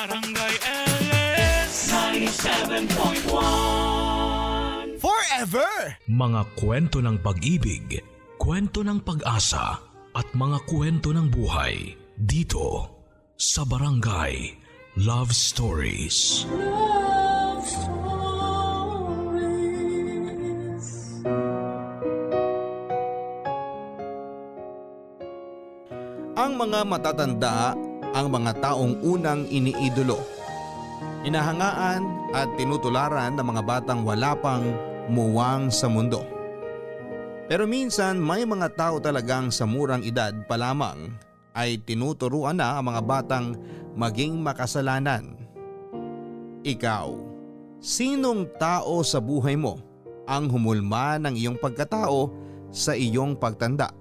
Barangay LS 97.1 Forever! Mga kwento ng pag-ibig, kwento ng pag-asa at mga kwento ng buhay dito sa Barangay Love Stories. Love Stories. Ang mga matatanda, ang mga taong unang iniidolo, hinahangaan at tinutularan ng mga batang wala pang muwang sa mundo. Pero minsan may mga tao talagang sa murang edad pa lamang ay tinuturuan na ang mga batang maging makasalanan. Ikaw, sinong tao sa buhay mo ang humulma ng iyong pagkatao sa iyong pagtanda?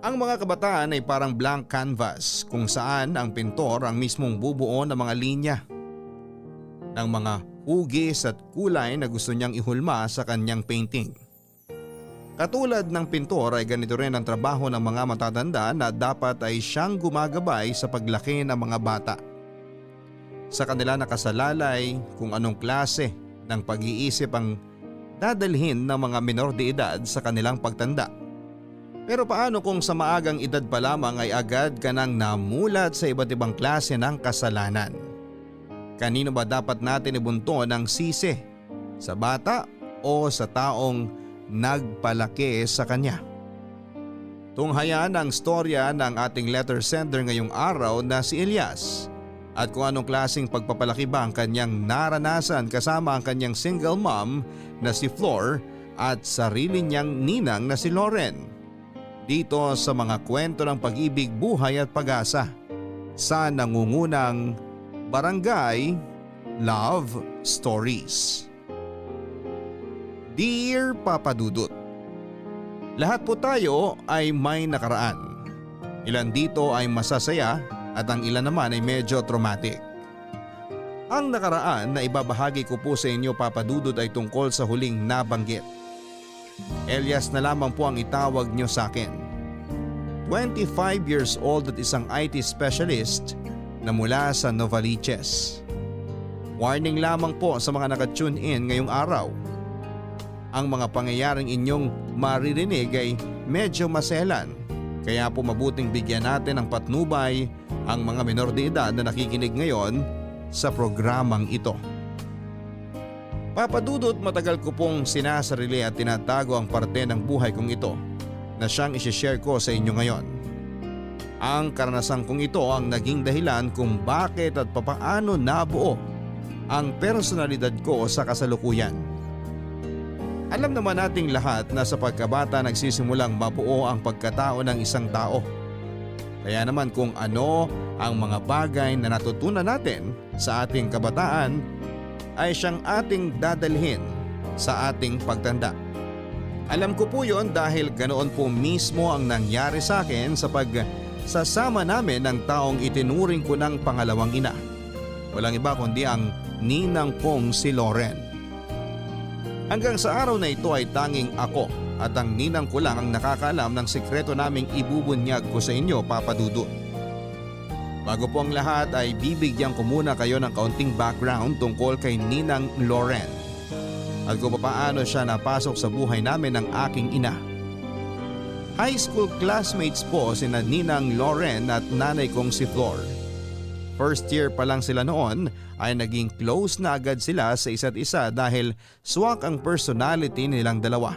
Ang mga kabataan ay parang blank canvas kung saan ang pintor ang mismong bubuo ng mga linya, ng mga hugis at kulay na gusto niyang ihulma sa kanyang painting. Katulad ng pintor ay ganito rin ang trabaho ng mga matatanda na dapat ay siyang gumagabay sa paglaki ng mga bata. Sa kanila nakasalalay kung anong klase ng pag-iisip ang dadalhin ng mga menor de edad sa kanilang pagtanda. Pero paano kung sa maagang edad pa lamang ay agad ka nang namulat sa iba't ibang klase ng kasalanan? Kanino ba dapat natin ibunto ng sisi? Sa bata o sa taong nagpalaki sa kanya? Tunghayan ang storya ng ating letter sender ngayong araw na si Elias at kung anong klaseng pagpapalaki ba ang kanyang naranasan kasama ang kanyang single mom na si Flor at sarili niyang ninang na si Lauren. Dito sa mga kwento ng pag-ibig, buhay at pag-asa sa nangungunang Barangay Love Stories. Dear Papa Dudut, lahat po tayo ay may nakaraan. Ilan dito ay masasaya at ang ilan naman ay medyo traumatic. Ang nakaraan na ibabahagi ko po sa inyo, Papa Dudut, ay tungkol sa huling nabanggit. Elias na lamang po ang itawag niyo sa akin. 25 years old at isang IT specialist na mula sa Novaliches. Warning lamang po sa mga nakatune in ngayong araw. Ang mga pangyayaring inyong maririnig ay medyo maselan, kaya po mabuting bigyan natin ng patnubay ang mga menor de edad na nakikinig ngayon sa programang ito. Papadudot, matagal ko pong sinasarili at tinatago ang parte ng buhay kong ito na siyang isishare ko sa inyo ngayon. Ang karanasan kong ito ang naging dahilan kung bakit at papaano nabuo ang personalidad ko sa kasalukuyan. Alam naman nating lahat na sa pagkabata nagsisimulang mabuo ang pagkatao ng isang tao. Kaya naman kung ano ang mga bagay na natutunan natin sa ating kabataan ay siyang ating dadalhin sa ating pagtanda. Alam ko po yon dahil ganoon po mismo ang nangyari sa akin sa pagsasama namin ng taong itinuring ko ng pangalawang ina. Walang iba kundi ang ninang kong si Lauren. Hanggang sa araw na ito ay tanging ako at ang ninang ko lang ang nakakaalam ng sikreto naming ibubunyag ko sa inyo, Papa Dudut. Bago po ang lahat ay bibigyan ko muna kayo ng kaunting background tungkol kay Ninang Lauren at kung paano siya napasok sa buhay namin ng aking ina. High school classmates po sina Ninang Lauren at nanay kong si Flor. First year pa lang sila noon ay naging close na agad sila sa isa't isa dahil swak ang personality nilang dalawa.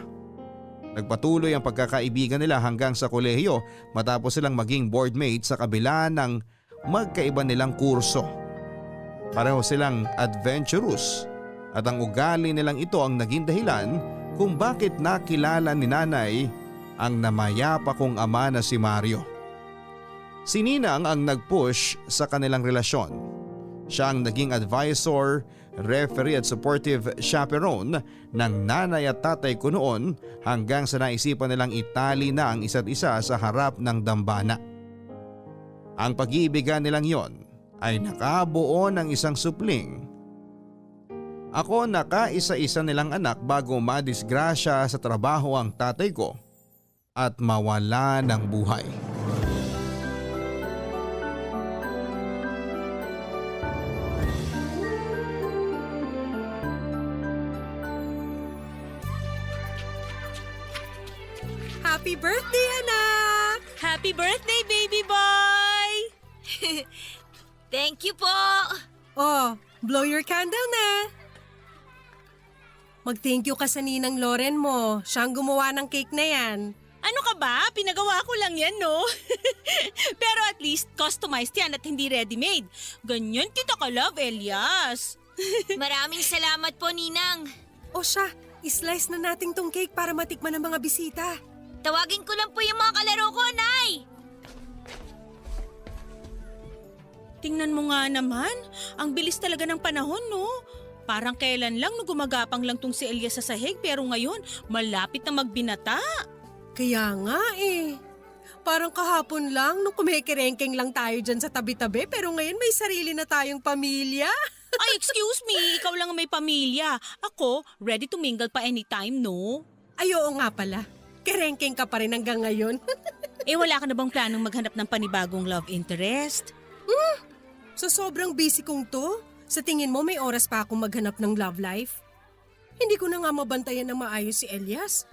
Nagpatuloy ang pagkakaibigan nila hanggang sa kolehiyo matapos silang maging boardmates sa kabila ng magkaiba nilang kurso. Pareho silang adventurous at ang ugali nilang ito ang naging dahilan kung bakit nakilala ni nanay ang namayapa kong ama na si Mario. Si Ninang ang nag-push sa kanilang relasyon. Siya ang naging advisor, referee at supportive chaperone ng nanay at tatay ko noon hanggang sa naisipan nilang itali na ang isa't isa sa harap ng dambana. Ang pag-iibigan nilang yon ay nakabuo ng isang supling. Ako nakaisa-isa nilang anak bago madisgrasya sa trabaho ang tatay ko at mawala ng buhay. Happy birthday, anak! Happy birthday, baby boy! Thank you po! Oh, blow your candle na. Mag-thank you ka sa ninang Loren mo. Siya ang gumawa ng cake na yan. Ano ka ba? Pinagawa ko lang yan, no? Pero at least customized yan at hindi ready-made. Ganyan kita ka-love, Elias. Maraming salamat po, Ninang. O siya, islice na natin tong cake para matikman ng mga bisita. Tawagin ko lang po yung mga kalaro ko, Nay! Tingnan mo nga naman, ang bilis talaga ng panahon, no? Parang kailan lang nung gumagapang lang tong si Elias sa sahig pero ngayon malapit na magbinata. Kaya nga eh. Parang kahapon lang nung kumikerengkeng lang tayo dyan sa tabi-tabi pero ngayon may sarili na tayong pamilya. Ay, excuse me, ikaw lang ang may pamilya. Ako, ready to mingle pa anytime, no? Ay oo nga pala. Kerengkeng ka pa rin hanggang ngayon. Eh wala ka na bang planong maghanap ng panibagong love interest? Sa sobrang busy kong to, sa tingin mo may oras pa akong maghanap ng love life? Hindi ko na nga mabantayan ng maayos si Elias.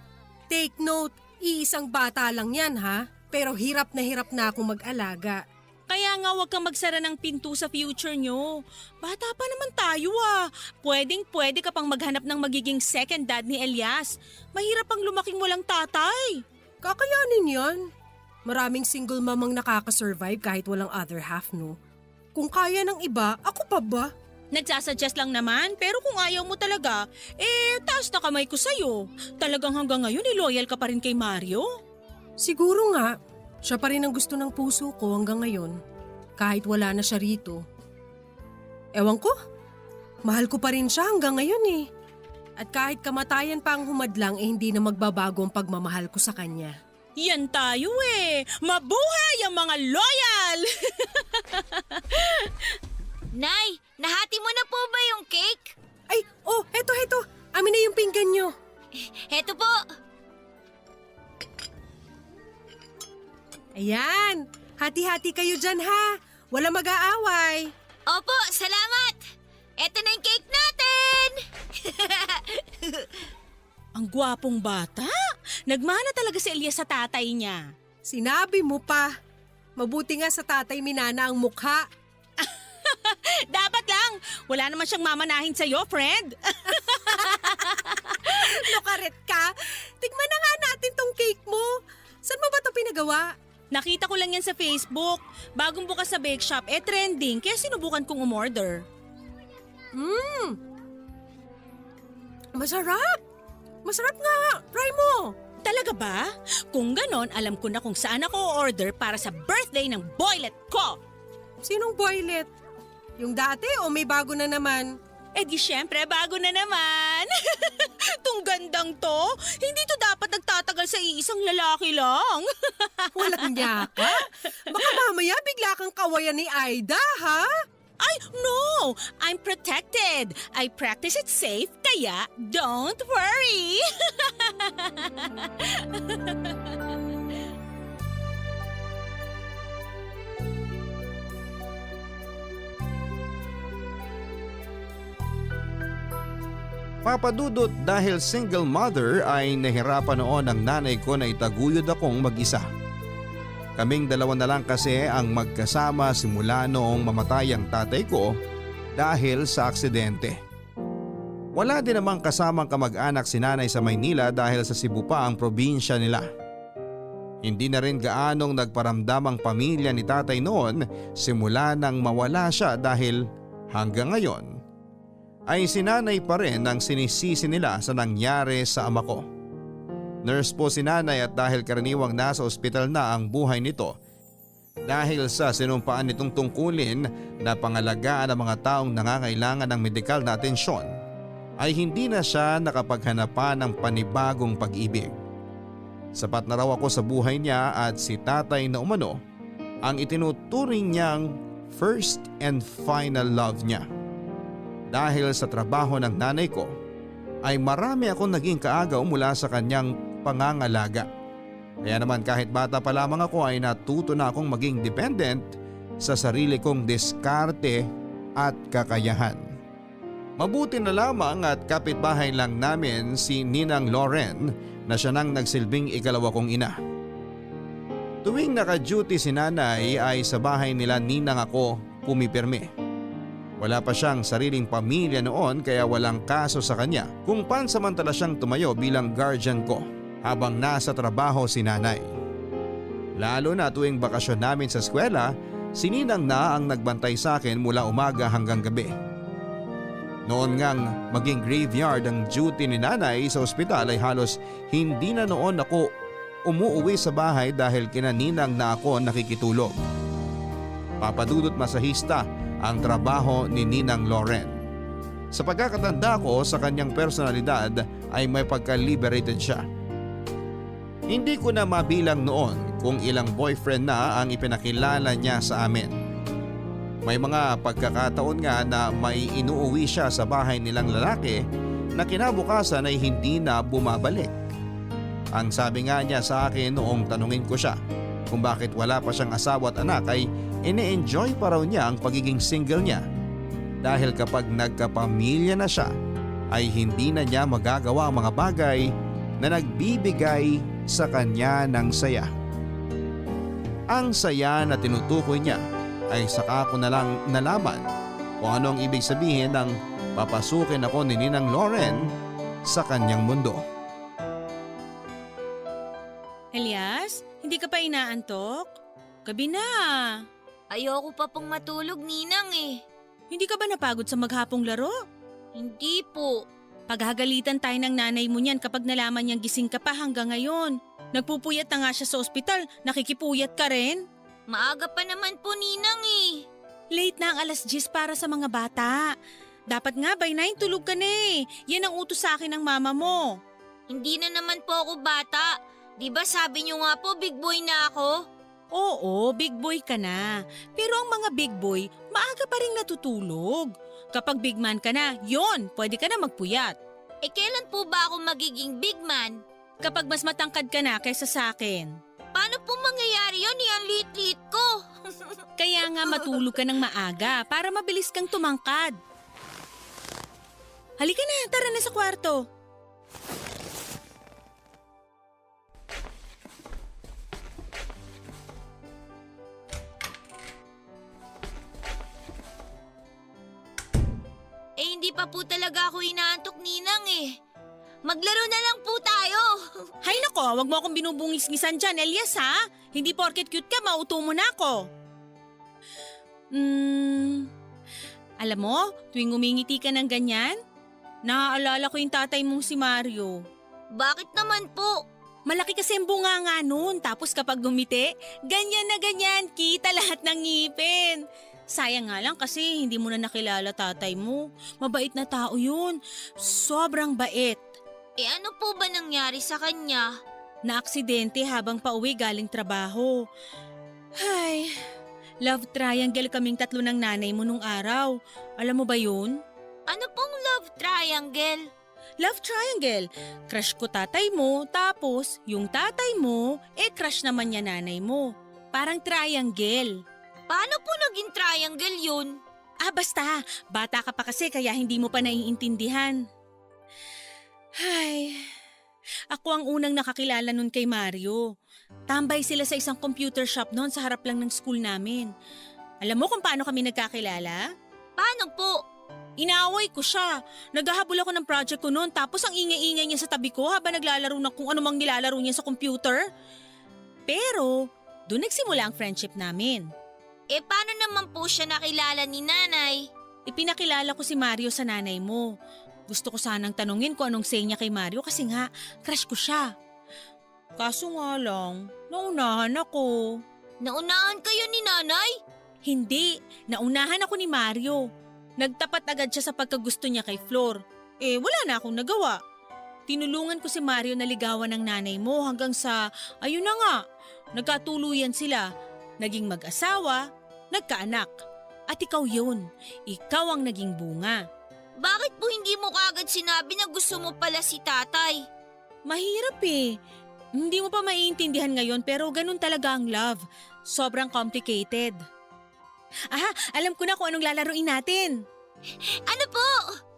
Take note, iisang bata lang yan ha, pero hirap na akong mag-alaga. Kaya nga huwag kang magsara ng pinto sa future nyo. Bata pa naman tayo ah. Pwede ka pang maghanap ng magiging second dad ni Elias. Mahirap pang lumaking walang tatay. Kakayanin yan. Maraming single mamang nakakasurvive kahit walang other half no. Kung kaya ng iba, ako pa ba? Nagsasuggest lang naman, pero kung ayaw mo talaga, taas na kamay ko sa'yo. Talagang hanggang ngayon loyal ka pa rin kay Mario? Siguro nga, siya pa rin ang gusto ng puso ko hanggang ngayon. Kahit wala na siya rito. Ewan ko, mahal ko pa rin siya hanggang ngayon eh. At kahit kamatayan pa ang humadlang hindi na magbabago ang pagmamahal ko sa kanya. Yan tayo eh. Mabuhay ang mga loyal! Nay, nahati mo na po ba yung cake? Ay, oh, heto. Amin na yung pinggan nyo. Heto po. Ayan, hati-hati kayo dyan ha. Wala mag-aaway. Opo, salamat! Eto na yung cake natin! Ang gwapong bata. Nagmana talaga si Elias sa tatay niya. Sinabi mo pa. Mabuti nga sa tatay minana ang mukha. Dapat lang. Wala naman siyang mamanahin sa'yo, friend. Lokaret ka. Tikman na nga natin tong cake mo. Saan mo ba ito pinagawa? Nakita ko lang yan sa Facebook. Bagong bukas sa bake shop, trending. Kaya sinubukan kong umorder. Masarap. Masarap nga. Try mo. Talaga ba? Kung ganon, alam ko na kung saan ako order para sa birthday ng boylet ko. Sinong boylet? Yung dati o may bago na naman? Eh di syempre, bago na naman. Tung gandang to, hindi to dapat nagtatagal sa iisang lalaki lang. Walang niya ka? Baka mamaya bigla kang kawayan ni Aida, ha? Ay, no! I'm protected. I practice it safe, kaya don't worry. Papadudot dahil single mother ay nahirapan noon ang nanay ko na itaguyod akong mag-isa. Kaming dalawa na lang kasi ang magkasama simula noong mamatay ang tatay ko dahil sa aksidente. Wala din namang kasamang kamag-anak si nanay sa Maynila dahil sa Cebu pa ang probinsya nila. Hindi na rin gaanong nagparamdam ang pamilya ni tatay noon simula nang mawala siya dahil hanggang ngayon ay sinanay pa rin ang sinisisi nila sa nangyari sa ama ko. Nurse po si nanay at dahil karaniwang nasa ospital na ang buhay nito dahil sa sinumpaan nitong tungkulin na pangalagaan ang mga taong nangangailangan ng medikal na atensyon ay hindi na siya nakapaghanapan ng panibagong pag-ibig. Sapat na raw ako sa buhay niya at si tatay na umano ang itinuturing niyang first and final love niya. Dahil sa trabaho ng nanay ko ay marami akong naging kaagaw mula sa kanyang pangangalaga. Kaya naman kahit bata pa lamang ako ay natuto na akong maging dependent sa sarili kong diskarte at kakayahan. Mabuti na lamang at kapitbahay lang namin si Ninang Loren na siya nang nagsilbing ikalawa kong ina. Tuwing naka-duty si nanay ay sa bahay nila Ninang ako pumipirmi. Wala pa siyang sariling pamilya noon kaya walang kaso sa kanya kung pansamantala siyang tumayo bilang guardian ko habang nasa trabaho si nanay. Lalo na tuwing bakasyon namin sa eskwela, si Ninang na ang nagbantay sa akin mula umaga hanggang gabi. Noon ngang maging graveyard ang duty ni nanay sa ospital ay halos hindi na noon ako umuuwi sa bahay dahil kina Ninang na ako nakikitulog. Papadudot masahista ang trabaho ni Ninang Loren. Sa pagkakatanda ko sa kanyang personalidad ay may pagka-liberated siya. Hindi ko na mabilang noon kung ilang boyfriend na ang ipinakilala niya sa amin. May mga pagkakataon nga na may inuuwi siya sa bahay nilang lalaki na kinabukasan ay hindi na bumabalik. Ang sabi nga niya sa akin noong tanungin ko siya kung bakit wala pa siyang asawa at anak ay ine-enjoy pa raw niya ang pagiging single niya dahil kapag nagkapamilya na siya ay hindi na niya magagawa ang mga bagay na nagbibigay sa kanya ng saya. Ang saya na tinutukoy niya ay saka ko na lang nalaman kung ano ang ibig sabihin ng papasukin ako ni Ninang Loren sa kanyang mundo. Elias, hindi ka pa inaantok? Gabi na. Ayoko pa pong matulog, Ninang eh. Hindi ka ba napagod sa maghapong laro? Hindi po. Paghagalitan tayo ng nanay mo niyan kapag nalaman niyang gising ka pa hanggang ngayon. Nagpupuyat na nga siya sa ospital, nakikipuyat ka rin. Maaga pa naman po, Ninang eh. Late na ang 10:00 para sa mga bata. Dapat nga by 9 tulog ka na eh. Yan ang utos sa akin ng mama mo. Hindi na naman po ako bata. Di ba sabi niyo nga po big boy na ako? Oo, big boy ka na. Pero ang mga big boy, maaga pa rin natutulog. Kapag big man ka na, yon, pwede ka na magpuyat. Eh kailan po ba ako magiging big man? Kapag mas matangkad ka na kaysa sa akin. Paano po mangyayari yun? Ang liit-liit ko. Kaya nga matulog ka ng maaga para mabilis kang tumangkad. Halika na, tara na sa kwarto. Eh hindi pa po talaga ako inaantok, Ninang eh. Maglaro na lang po tayo. Hay nako, wag mo akong binubungis-ngisan dyan, Elias ha? Hindi porket cute ka, mauto mo na ako. Alam mo, tuwing umingiti ka ng ganyan, naaalala ko yung tatay mong si Mario. Bakit naman po? Malaki kasi ang bunga nga nun, tapos kapag gumiti, ganyan na ganyan, kita lahat ng ngipin. Sayang nga lang kasi hindi mo na nakilala tatay mo. Mabait na tao yun, sobrang bait. Eh ano po ba nangyari sa kanya? Na-aksidente habang pauwi galing trabaho. Ay, love triangle kaming tatlo ng nanay mo nung araw. Alam mo ba yun? Ano pong love triangle? Love triangle. Crush ko tatay mo, tapos yung tatay mo, crush naman niya nanay mo. Parang triangle. Paano po naging triangle yun? Basta. Bata ka pa kasi kaya hindi mo pa naiintindihan. Ay, ako ang unang nakakilala nun kay Mario. Tambay sila sa isang computer shop noon sa harap lang ng school namin. Alam mo kung paano kami nagkakilala? Paano po? Inaaway ko siya. Naghahabol ako ng project ko noon tapos ang ingay-ingay niya sa tabi ko habang naglalaro ng kung anumang nilalaro niya sa computer. Pero, doon nagsimula ang friendship namin. Eh paano naman po siya nakilala ni nanay? Ipinakilala ko si Mario sa nanay mo. Gusto ko sanang tanungin kung anong say niya kay Mario kasi nga, crush ko siya. Kaso nga lang, naunahan ako. Naunahan kayo ni nanay? Hindi, naunahan ako ni Mario. Nagtapat agad siya sa pagkagusto niya kay Flor. Wala na akong nagawa. Tinulungan ko si Mario na ligawan ng nanay mo hanggang sa, ayun na nga, nagkatuluyan sila. Naging mag-asawa, nagkaanak. At ikaw yun, ikaw ang naging bunga. Bakit po hindi mo kaagad sinabi na gusto mo pala si tatay? Mahirap eh. Hindi mo pa maiintindihan ngayon pero ganun talaga ang love. Sobrang complicated. Alam ko na kung anong lalaruin natin. Ano po?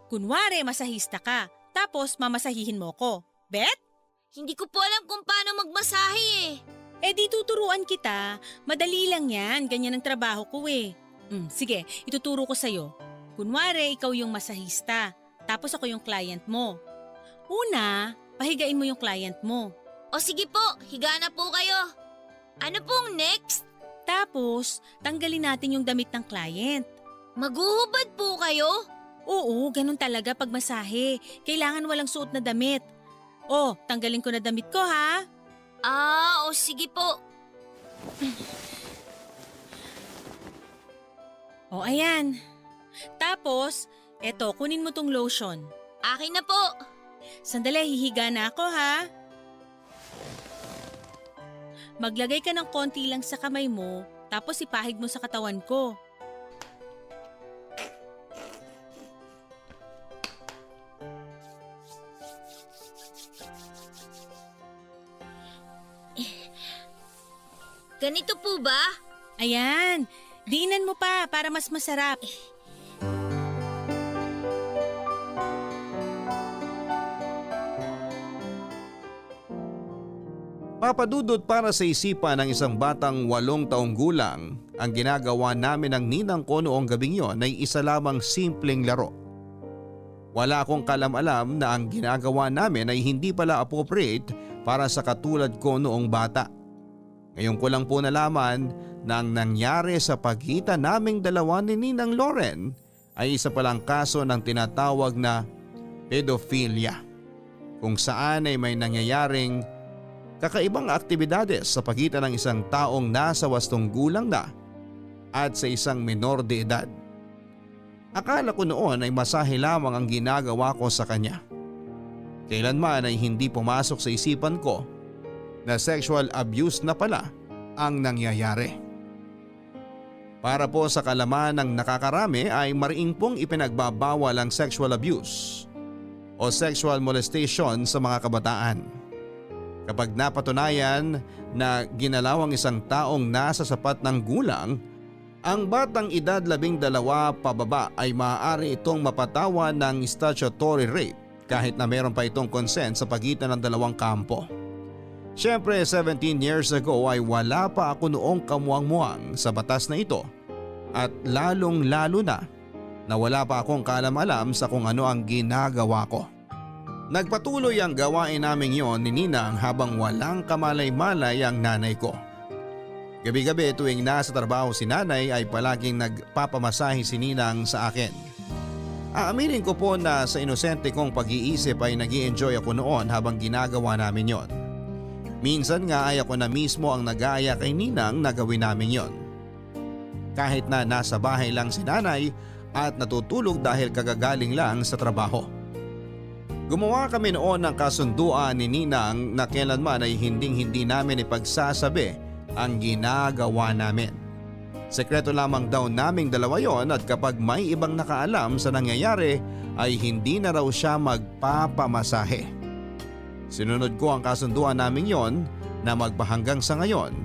Kunwari masahista ka, tapos mamasahihin mo ko. Bet? Hindi ko po alam kung paano magmasahe eh. Eh di tuturuan kita. Madali lang yan, ganyan ang trabaho ko eh. Sige, ituturo ko sa'yo. Kunwari ikaw yung masahista, tapos ako yung client mo. Una, pahigain mo yung client mo. O sige po, higa na po kayo. Ano pong next? Tapos, tanggalin natin yung damit ng client. Maghuhubad po kayo? Oo, ganun talaga pag masahe. Kailangan walang suot na damit. Oh, tanggalin ko na damit ko ha. O sige po. O ayan. Tapos, eto, kunin mo tong lotion. Akin na po. Sandali, hihiga na ako ha. Maglagay ka ng konti lang sa kamay mo, tapos ipahid mo sa katawan ko. Ganito po ba? Ayan, diinan mo pa para mas masarap. Papadudot para sa isipan ng isang batang 8 taong gulang, ang ginagawa namin ng ninang ko noong gabing yon ay isa lamang simpleng laro. Wala akong kalam-alam na ang ginagawa namin ay hindi pala appropriate para sa katulad ko noong bata. Ngayon ko lang po nalaman na ang nangyari sa pagitan naming dalawa ni Ninang Loren ay isa palang kaso ng tinatawag na pedophilia, kung saan ay may nangyayaring kakaibang aktibidades sa pagitan ng isang taong nasa 8 gulang na at sa isang menor de edad. Akala ko noon ay masahe lamang ang ginagawa ko sa kanya. Kailanman ay hindi pumasok sa isipan ko na sexual abuse na pala ang nangyayari. Para po sa kalaman ng nakakarami ay mariing pong ipinagbabawal ang sexual abuse o sexual molestation sa mga kabataan. Kapag napatunayan na ginalaw ang isang taong nasa sapat ng gulang, ang batang edad 12 pababa ay maaari itong mapatawan ng statutory rape kahit na meron pa itong consent sa pagitan ng dalawang kampo. Siyempre 17 years ago ay wala pa ako noong kamuang-muang sa batas na ito at lalong-lalo na wala pa akong kaalam-alam sa kung ano ang ginagawa ko. Nagpatuloy ang gawain naming yon ni Ninang habang walang kamalay-malay ang nanay ko. Gabi-gabi tuwing nasa trabaho si nanay ay palaging nagpapamasahe si Ninang sa akin. Aaminin ko po na sa inosente kong pag-iisip ay nag-i-enjoy ako noon habang ginagawa namin yon. Minsan nga ay ako na mismo ang nag-aaya kay Ninang na gawin namin yon. Kahit na nasa bahay lang si nanay at natutulog dahil kagagaling lang sa trabaho. Gumawa kami noon ng kasunduan ni Ninang na kailanman ay hinding-hindi namin ipagsasabi ang ginagawa namin. Sekreto lamang daw naming dalawa yon at kapag may ibang nakaalam sa nangyayari ay hindi na raw siya magpapamasahe. Sinunod ko ang kasunduan namin yon na magpahanggang sa ngayon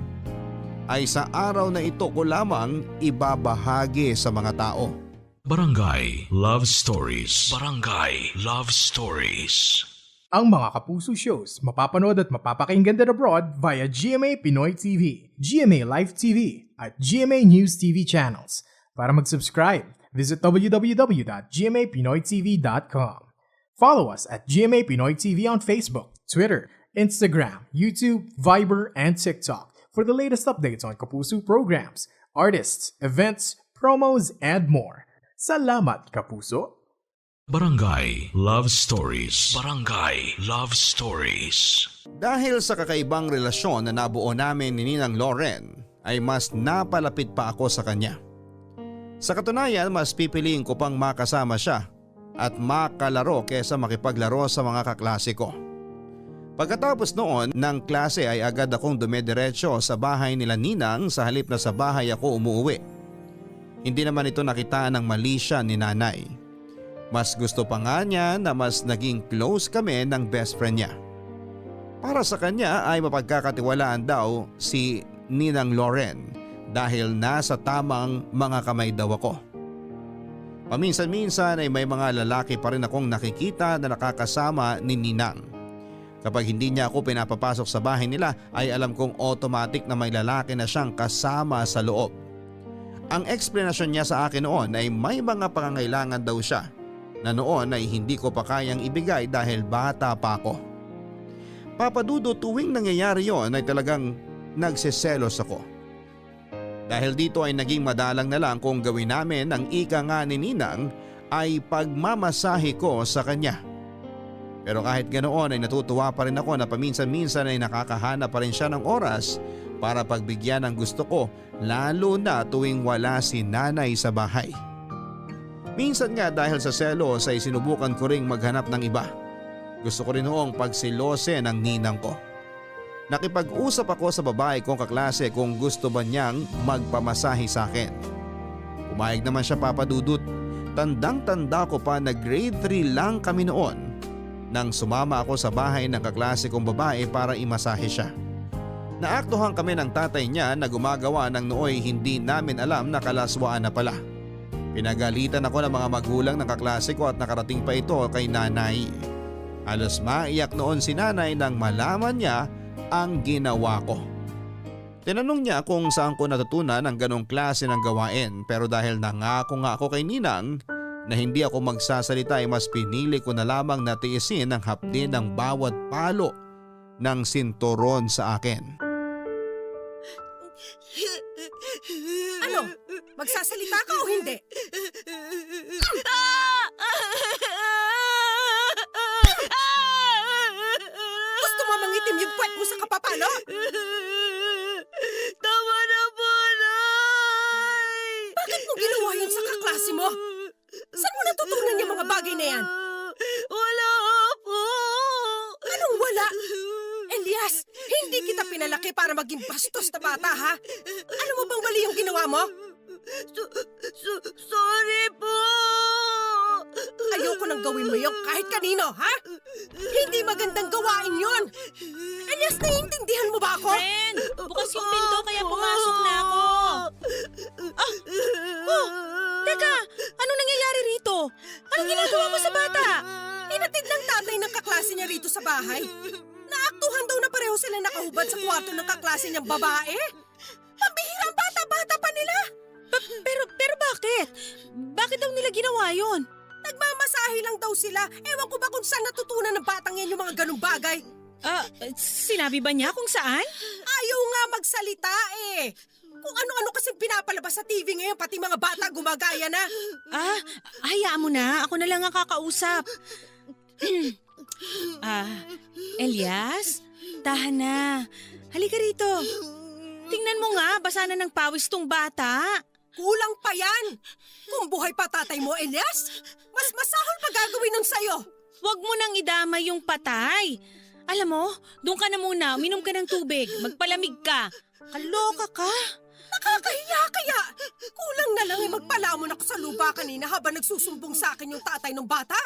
ay sa araw na ito ko lamang ibabahagi sa mga tao. Barangay Love Stories. Barangay Love Stories. Ang mga Kapuso shows mapapanood at mapapakinggan din abroad via GMA Pinoy TV, GMA Live TV at GMA News TV channels. Para mag-subscribe, visit www.gmapinoytv.com. Follow us at GMA Pinoy TV on Facebook, Twitter, Instagram, YouTube, Viber, and TikTok for the latest updates on Kapuso programs, artists, events, promos, and more. Salamat, Kapuso! Barangay Love Stories. Barangay Love Stories. Dahil sa kakaibang relasyon na nabuo namin ni Ninang Loren ay mas napalapit pa ako sa kanya. Sa katunayan, mas pipiliin ko pang makasama siya at makalaro kesa makipaglaro sa mga kaklase ko. Pagkatapos noon ng klase ay agad akong dumediretso sa bahay nila Ninang sa halip na sa bahay ako umuwi. Hindi naman ito nakita ng mali siya ni nanay. Mas gusto pa nga niya na mas naging close kami ng best friend niya. Para sa kanya ay mapagkakatiwalaan daw si Ninang Loren dahil nasa tamang mga kamay daw ako. Paminsan-minsan ay may mga lalaki pa rin akong nakikita na nakakasama ni Ninang. Kapag hindi niya ako pinapapasok sa bahay nila ay alam kong automatic na may lalaki na siyang kasama sa loob. Ang eksplanasyon niya sa akin noon ay may mga pangangailangan daw siya na noon ay hindi ko pa kayang ibigay dahil bata pa ako. Papadudo tuwing nangyayari yon ay talagang nagseselos ako. Dahil dito ay naging madalang na lang kung gawin namin ang ika nga ni Ninang ay pagmamasahe ko sa kanya. Pero kahit ganoon ay natutuwa pa rin ako na paminsan-minsan ay nakakahanap pa rin siya ng oras para pagbigyan ng gusto ko lalo na tuwing wala si nanay sa bahay. Minsan nga dahil sa selos ay sinubukan ko ring maghanap ng iba. Gusto ko rin noong pagsilose ng ninang ko. Nakipag-usap ako sa babae kong kaklase kung gusto ba niyang magpamasahe sa akin. Pumayag naman siya, Papa Dudut. Tandang-tanda ko pa na grade 3 lang kami noon nang sumama ako sa bahay ng kaklase kong babae para imasahe siya. Naaktuhan kami ng tatay niya na gumagawa ng nooy hindi namin alam na kalaswaan na pala. Pinagalitan ako ng mga magulang ng kaklase ko at nakarating pa ito kay nanay. Halos maiyak noon si nanay nang malaman niya ang ginawa ko. Tinanong niya kung saan ko natutunan ang ganong klase ng gawain pero dahil nangako nga ako kay Ninang na hindi ako magsasalita ay mas pinili ko na lamang na tiisin ang hapdi ng bawat palo ng sinturon sa akin. Ano? Magsasalita ka o hindi? Gusto mo mangitim yung puwet mo sa kapapalo? Tama na po, Nay! Bakit mo ginawa yun sa kaklase mo? Saan mo natutunan yung mga bagay na yan? Wala po! Anong wala? Elias, hindi kita pinalaki para maging bastos na bata, ha? Ano mo bang mali yung ginawa mo? Sorry po! Ayoko nang gawin mo yun kahit kanino, ha? Hindi magandang gawain yun! Elias, naiintindihan mo ba ako? Friend, bukas yung pinto kaya pumasok na ako. Teka, anong nangyayari rito? Anong ginagawa mo sa bata? Hinatid ng tatay ng kaklase niya rito sa bahay. Naaktuhan daw na pareho sila nakahubad sa kwarto ng kaklase niyang babae. Pambihira ang bata-bata pa nila. Pero bakit? Bakit daw nila ginawa yon? Nagmamasahe lang daw sila. Ewan ko ba kung saan natutunan ng batang yan yung mga ganong bagay. Sinabi ba niya kung saan? Ayaw nga magsalita eh. Kung ano-ano kasing pinapalabas sa TV ngayon, pati mga bata gumagaya na. Hayaan mo na. Ako na lang ang kakausap. Elias, tahan na. Halika rito. Tingnan mo nga, basa na ng pawis tong bata. Kulang pa yan. Kung buhay pa tatay mo, Elias, mas masahol pa gagawin nun sa'yo. Huwag mo nang idamay yung patay. Alam mo, doon ka na muna, uminom ka ng tubig, magpalamig ka. Kaloka ka. Nakakahiya kaya. Kulang na lang magpalamon ako sa lupa kanina habang nagsusumbong sa akin yung tatay ng bata.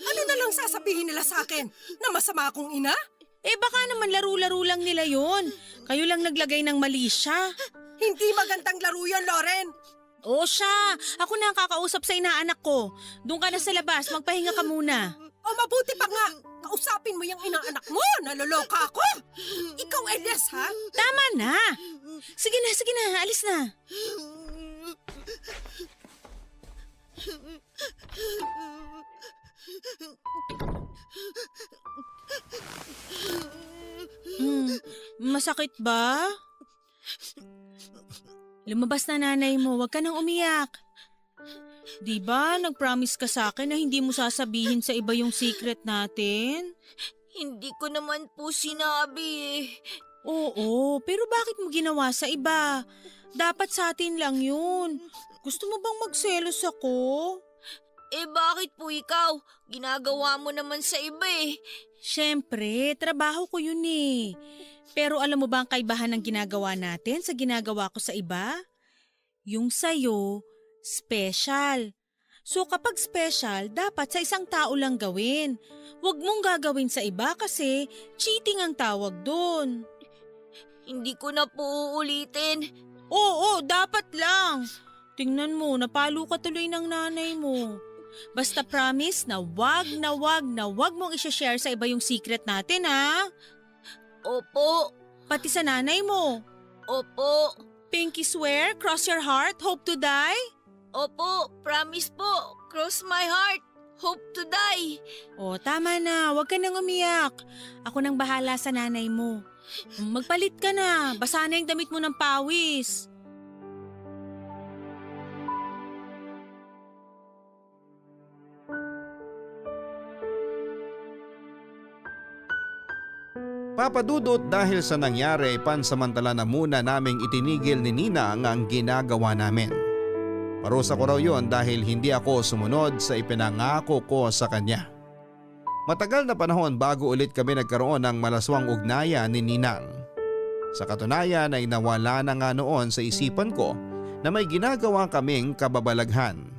Ano na lang sasabihin nila sa akin? Na masama akong ina? Baka naman laro-laro lang nila yon. Kayo lang naglagay ng mali siya. Hindi magandang laro yun, Loren. O siya, ako na ang kakausap sa inaanak ko. Doon ka na sa labas, magpahinga ka muna. O mabuti pa nga, kausapin mo yung inaanak mo. Naloloka ako. Ikaw, Elias, ha? Tama na. Sige na, alis na. Masakit ba? Lumabas na nanay mo, huwag ka nang umiyak. Di ba, nag-promise ka sa akin na hindi mo sasabihin sa iba yung secret natin? Hindi ko naman po sinabi eh. Oo, pero bakit mo ginawa sa iba? Dapat sa atin lang yun. Gusto mo bang magselos ako? Bakit po ikaw? Ginagawa mo naman sa iba eh. Siyempre, trabaho ko yun eh. Pero alam mo ba ang kaibahan ng ginagawa natin sa ginagawa ko sa iba? Yung sa'yo, special. So kapag special, dapat sa isang tao lang gawin. Huwag mong gagawin sa iba kasi cheating ang tawag doon. Hindi ko na po uulitin. Oo, dapat lang. Tingnan mo, napalo ka tuloy ng nanay mo. Basta promise na wag mong i-share sa iba yung secret natin, ha? Opo, Pati sa nanay mo. opo, Pinky swear, cross your heart, hope to die. opo, promise po. Cross my heart. Hope to die. O, tama na. Huwag ka nang umiyak. Ako nang bahala sa nanay mo. Magpalit ka na. Basa na yung damit mo ng pawis. Papadudot dahil sa nangyari, pansamantala na muna naming itinigil ni Ninang ang ginagawa namin. Parusa ko raw yon dahil hindi ako sumunod sa ipinangako ko sa kanya. Matagal na panahon bago ulit kami nagkaroon ng malaswang ugnayan ni Ninang. Sa katunayan ay nawala na nga noon sa isipan ko na may ginagawa kaming kababalaghan.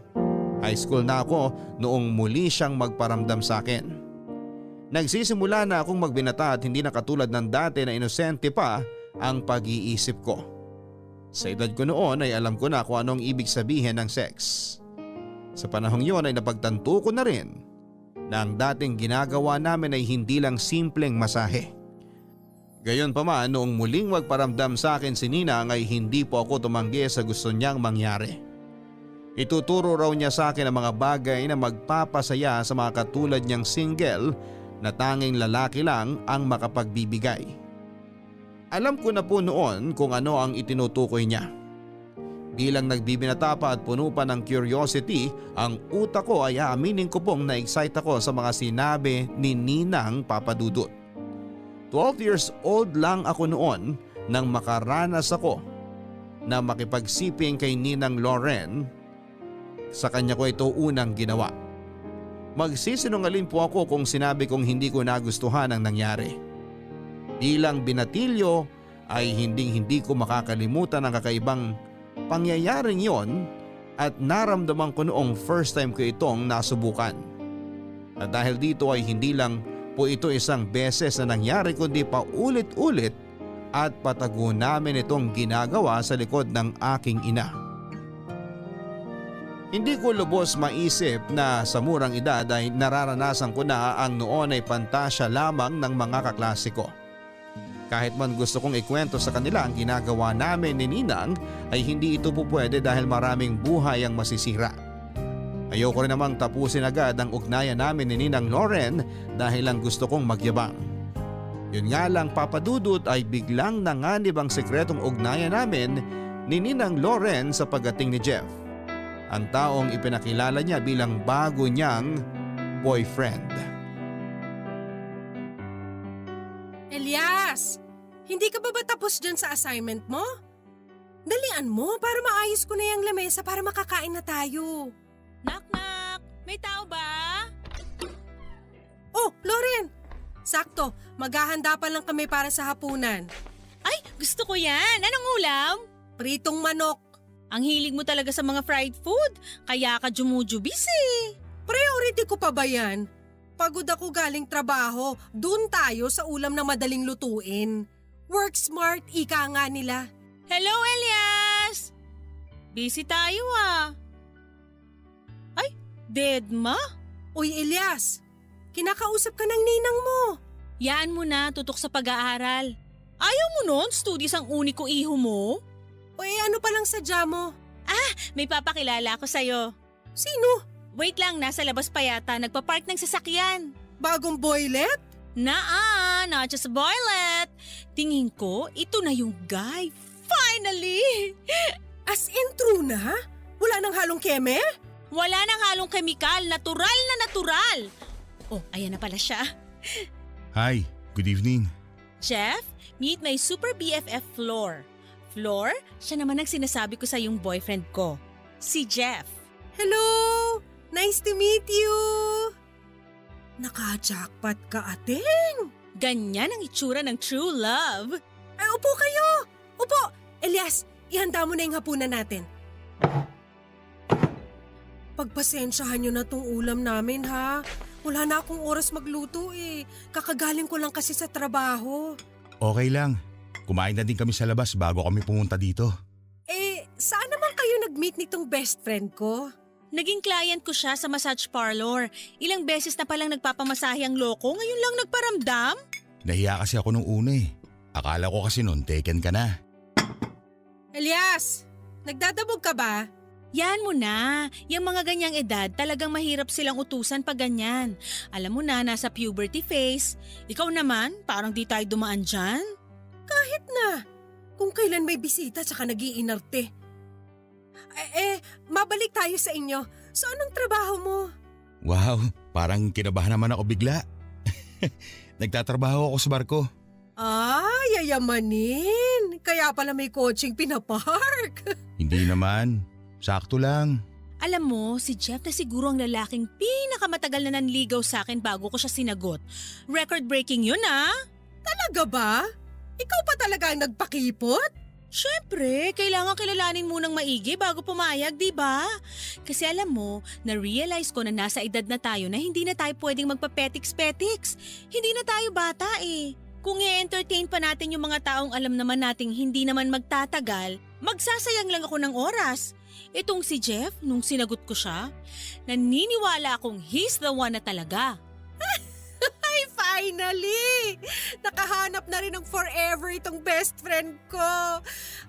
High school na ako noong muli siyang magparamdam sa akin. Nagsisimula na akong magbinata at hindi na katulad ng dati na inosente pa ang pag-iisip ko. Sa edad ko noon ay alam ko na kung anong ibig sabihin ng sex. Sa panahong yon ay napagtanto ko na rin na ang dating ginagawa namin ay hindi lang simpleng masahe. Gayon pa man, noong muling magparamdam sa akin si Ninang ay hindi po ako tumanggi sa gusto niyang mangyari. Ituturo raw niya sa akin ang mga bagay na magpapasaya sa mga katulad niyang single na tanging lalaki lang ang makapagbibigay. Alam ko na po noon kung ano ang itinutukoy niya. Bilang nagbibinata pa at puno pa ng curiosity, ang utak ko ay aaminin ko pong na-excite ako sa mga sinabi ni Ninang Papadudot. 12 years old lang ako noon nang makaranas ako na makipagsiping kay Ninang Loren. Sa kanya ko ito unang ginawa. Magsisinungaling po ako kung sinabi kong hindi ko nagustuhan ang nangyari. Bilang binatilyo ay hindi ko makakalimutan ang kakaibang pangyayaring yon at naramdaman ko noong first time ko itong nasubukan. At dahil dito ay hindi lang po ito isang beses na nangyari kundi paulit-ulit at patago namin itong ginagawa sa likod ng aking ina. Hindi ko lubos maisip na sa murang edad ay nararanasan ko na ang noon ay pantasya lamang ng mga kaklase ko. Kahit man gusto kong ikwento sa kanila ang ginagawa namin ni Ninang ay hindi ito po pwede dahil maraming buhay ang masisira. Ayoko rin namang tapusin agad ang ugnayan namin ni Ninang Loren dahil lang gusto kong magyabang. Yun nga lang, Papadudot, ay biglang nanganib ang sekretong ugnayan namin ni Ninang Loren sa pagdating ni Jeff. Ang taong ipinakilala niya bilang bago niyang boyfriend. Elias! Hindi ka ba tapos dyan sa assignment mo? Dalian mo para maayos ko na yung lamesa para makakain na tayo. Knock! May tao ba? Oh, Loren! Sakto, maghahanda pa lang kami para sa hapunan. Ay, gusto ko yan. Anong ulam? Pritong manok. Ang hilig mo talaga sa mga fried food, kaya ka jumujubis eh. Priority ko pa ba yan? Pagod ako galing trabaho, dun tayo sa ulam na madaling lutuin. Work smart, ika nga nila. Hello, Elias! Busy tayo ah. Ay, Dedma? Uy, Elias, kinakausap ka ng ninang mo. Yaan mo na, tutok sa pag-aaral. Ayaw mo nun, studies ang uniko iho mo? O ano pa lang sadya mo? May papakilala ako sa'yo. Sino? Wait lang, nasa labas pa yata, nagpa-park ng sasakyan. Bagong boylet? Not just a boylet. Tingin ko, ito na yung guy. Finally! As in true na? Wala nang halong keme? Wala nang halong kemikal, natural na natural. Oh, ayan na pala siya. Hi, good evening. Jeff, meet my super BFF Flor. Flor, siya naman ang sinasabi ko sa yung boyfriend ko. Si Jeff. Hello! Nice to meet you! Naka-jackpot ka, ating! Ganyan ang itsura ng true love. Ay, upo kayo! Upo! Elias, ihanda mo na yung hapunan natin. Pagpasensyahan nyo na tong ulam namin, ha? Wala na akong oras magluto eh. Kakagaling ko lang kasi sa trabaho. Okay lang. Kumain na din kami sa labas bago kami pumunta dito. Saan naman kayo nag-meet nitong best friend ko? Naging client ko siya sa massage parlor. Ilang beses na palang nagpapamasahe ang loko, ngayon lang nagparamdam. Nahiya kasi ako nung una eh. Akala ko kasi noon taken ka na. Elias, nagdadabog ka ba? Yan mo na, yung mga ganyang edad talagang mahirap silang utusan pag ganyan. Alam mo na, nasa puberty phase. Ikaw naman, parang di tayo dumaan dyan. Kahit na. Kung kailan may bisita tsaka nag-iinarte. Mabalik tayo sa inyo. So anong trabaho mo? Wow, parang kinabahan naman ako bigla. Nagtatrabaho ako sa barko. Yayamanin. Kaya pala may coaching pinapark. Hindi naman. Sakto lang. Alam mo, si Jeff na siguro ang lalaking pinakamatagal na nanligaw sa akin bago ko siya sinagot. Record-breaking yun Talaga ba? Ikaw pa talaga ang nagpakipot? Siyempre, kailangan kilalanin munang maigi bago pumayag, di ba? Kasi alam mo, na-realize ko na nasa edad na tayo na hindi na tayo pwedeng magpa-petiks-petiks. Hindi na tayo bata eh. Kung i-entertain pa natin yung mga taong alam naman nating hindi naman magtatagal, magsasayang lang ako ng oras. Itong si Jeff, nung sinagot ko siya, naniniwala akong he's the one na talaga. Ay, finally! Nakahanap na rin ng forever itong best friend ko.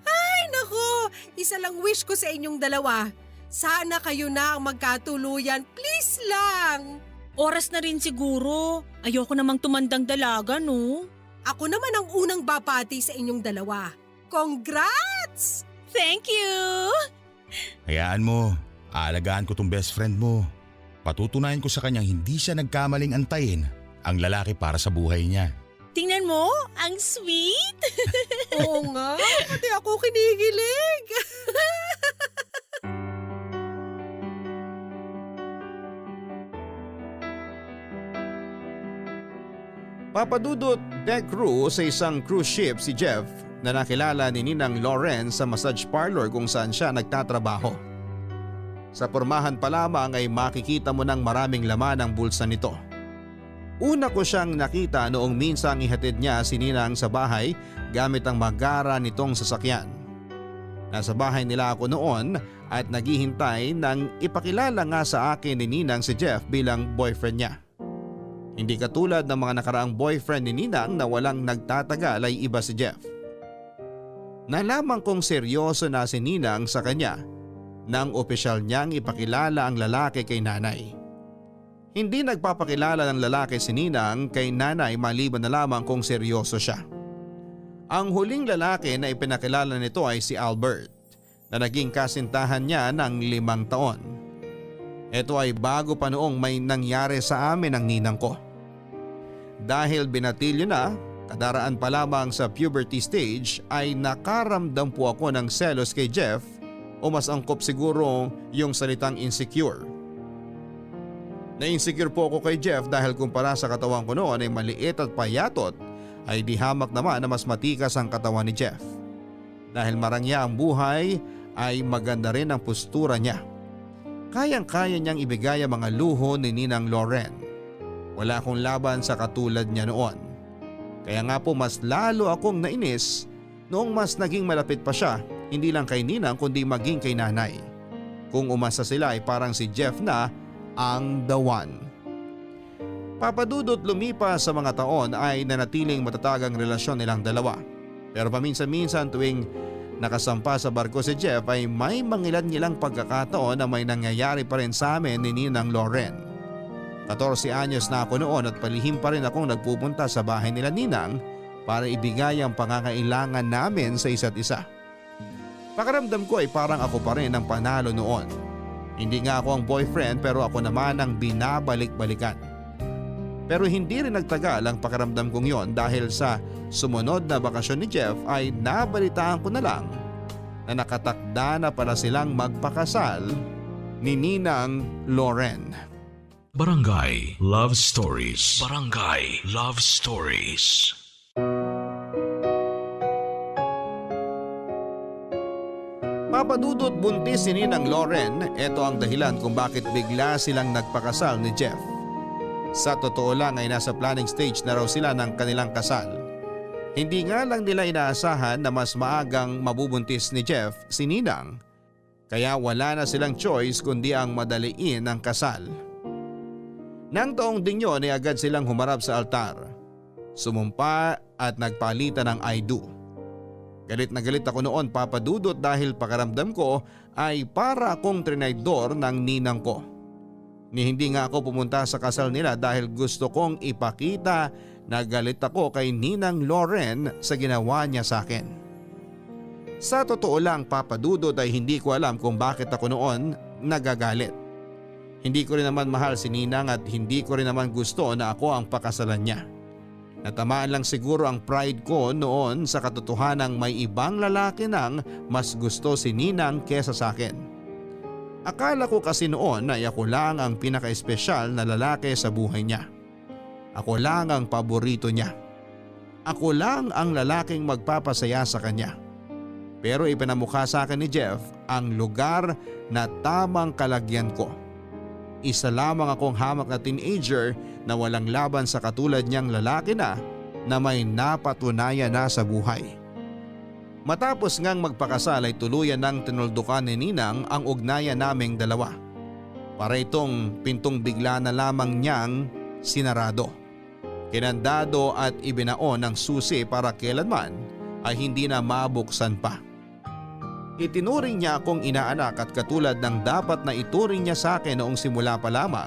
Ay, naku! Isa lang wish ko sa inyong dalawa. Sana kayo na ang magkatuluyan. Please lang! Oras na rin siguro. Ayoko namang tumandang dalaga, no? Ako naman ang unang babati sa inyong dalawa. Congrats! Thank you! Hayaan mo, aalagaan ko tong best friend mo. Patutunayan ko sa kanyang hindi siya nagkamaling antayin ang lalaki para sa buhay niya. Tingnan mo, ang sweet! Oo nga, pati ako kinikilig. Papadudot deck crew sa isang cruise ship si Jeff na nakilala ni Ninang Lauren sa massage parlor kung saan siya nagtatrabaho. Sa pormahan pa lamang ay makikita mo ng maraming laman ang bulsa nito. Una ko siyang nakita noong minsang ihatid niya si Ninang sa bahay gamit ang magara nitong sasakyan. Nasa bahay nila ako noon at naghihintay nang ipakilala nga sa akin ni Ninang si Jeff bilang boyfriend niya. Hindi katulad ng mga nakaraang boyfriend ni Ninang na walang nagtatagal ay iba si Jeff. Nalaman kong seryoso na si Ninang sa kanya nang opisyal niyang ipakilala ang lalaki kay nanay. Hindi nagpapakilala ng lalaki si Ninang kay nanay maliban na lamang kung seryoso siya. Ang huling lalaki na ipinakilala nito ay si Albert na naging kasintahan niya ng 5 taon. Ito ay bago pa noong may nangyari sa amin ng ninang ko. Dahil binatilyo na, kadaraan pa lamang sa puberty stage ay nakaramdam po ako ng selos kay Jeff o mas angkop siguro yung salitang insecure. Na-insecure po ako kay Jeff dahil kumpara sa katawan ko noon ay maliit at payatot ay di hamak naman na mas matikas ang katawan ni Jeff. Dahil marangya ang buhay ay maganda rin ang postura niya. Kayang-kaya niyang ibigay ang mga luho ni Ninang Lauren. Wala akong laban sa katulad niya noon. Kaya nga po mas lalo akong nainis noong mas naging malapit pa siya, hindi lang kay Ninang kundi maging kay nanay. Kung umasa sila ay parang si Jeff na ang the one. Papadudot lumipas sa mga taon ay nanatiling matatag ang relasyon nilang dalawa. Pero paminsan-minsan tuwing nakasampa sa barko si Jeff ay may mangilan-ngilang pagkakataon na may nangyayari pa rin sa amin ni Ninang Lauren. 14 anyos na ako noon at palihim pa rin akong nagpupunta sa bahay nila Ninang para ibigay ang pangangailangan namin sa isa't isa. Pakiramdam ko ay parang ako pa rin ang panalo noon. Hindi nga ako ang boyfriend pero ako naman ang binabalik-balikan. Pero hindi rin nagtagal ang pakiramdam kong yon dahil sa sumunod na bakasyon ni Jeff ay nabalitaan ko na lang na nakatakda na pala silang magpakasal ni Ninang Lauren. Barangay Love Stories. Barangay Love Stories. Papadudot buntis si Ninang Lauren, ito ang dahilan kung bakit bigla silang nagpakasal ni Jeff. Sa totoo lang ay nasa planning stage na raw sila ng kanilang kasal. Hindi nga lang nila inaasahan na mas maagang mabubuntis ni Jeff si Ninang Kaya wala na silang choice kundi ang madaliin ang kasal. Nang taong ding yun ay agad silang humarap sa altar. Sumumpa at nagpalitan ng I do. Galit na galit ako noon, Papa Dudut, dahil pakiramdam ko ay para akong trinaydor ng ninang ko. Ni hindi nga ako pumunta sa kasal nila dahil gusto kong ipakita na galit ako kay Ninang Loren sa ginawa niya sa akin. Sa totoo lang, Papa Dudut, ay hindi ko alam kung bakit ako noon nagagalit. Hindi ko rin naman mahal si Ninang at hindi ko rin naman gusto na ako ang pakasalan niya. Natamaan lang siguro ang pride ko noon sa katotohanang may ibang lalaki nang mas gusto si Ninang kesa sa akin. Akala ko kasi noon ay ako lang ang pinaka-espesyal na lalaki sa buhay niya. Ako lang ang paborito niya. Ako lang ang lalaking magpapasaya sa kanya. Pero ipinamukha sa akin ni Jeff ang lugar na tamang kalagyan ko. Isa lamang akong hamak na teenager na walang laban sa katulad niyang lalaki na may napatunayan na sa buhay. Matapos ngang magpakasal ay tuluyan ng tinuldukan ni Ninang ang ugnayan naming dalawa. Para itong pintong bigla na lamang niyang sinarado. Kinandado at ibinaon ng susi para kailanman ay hindi na mabuksan pa. Itinuring niya akong inaanak at katulad ng dapat na ituring niya sa akin noong simula pa lamang.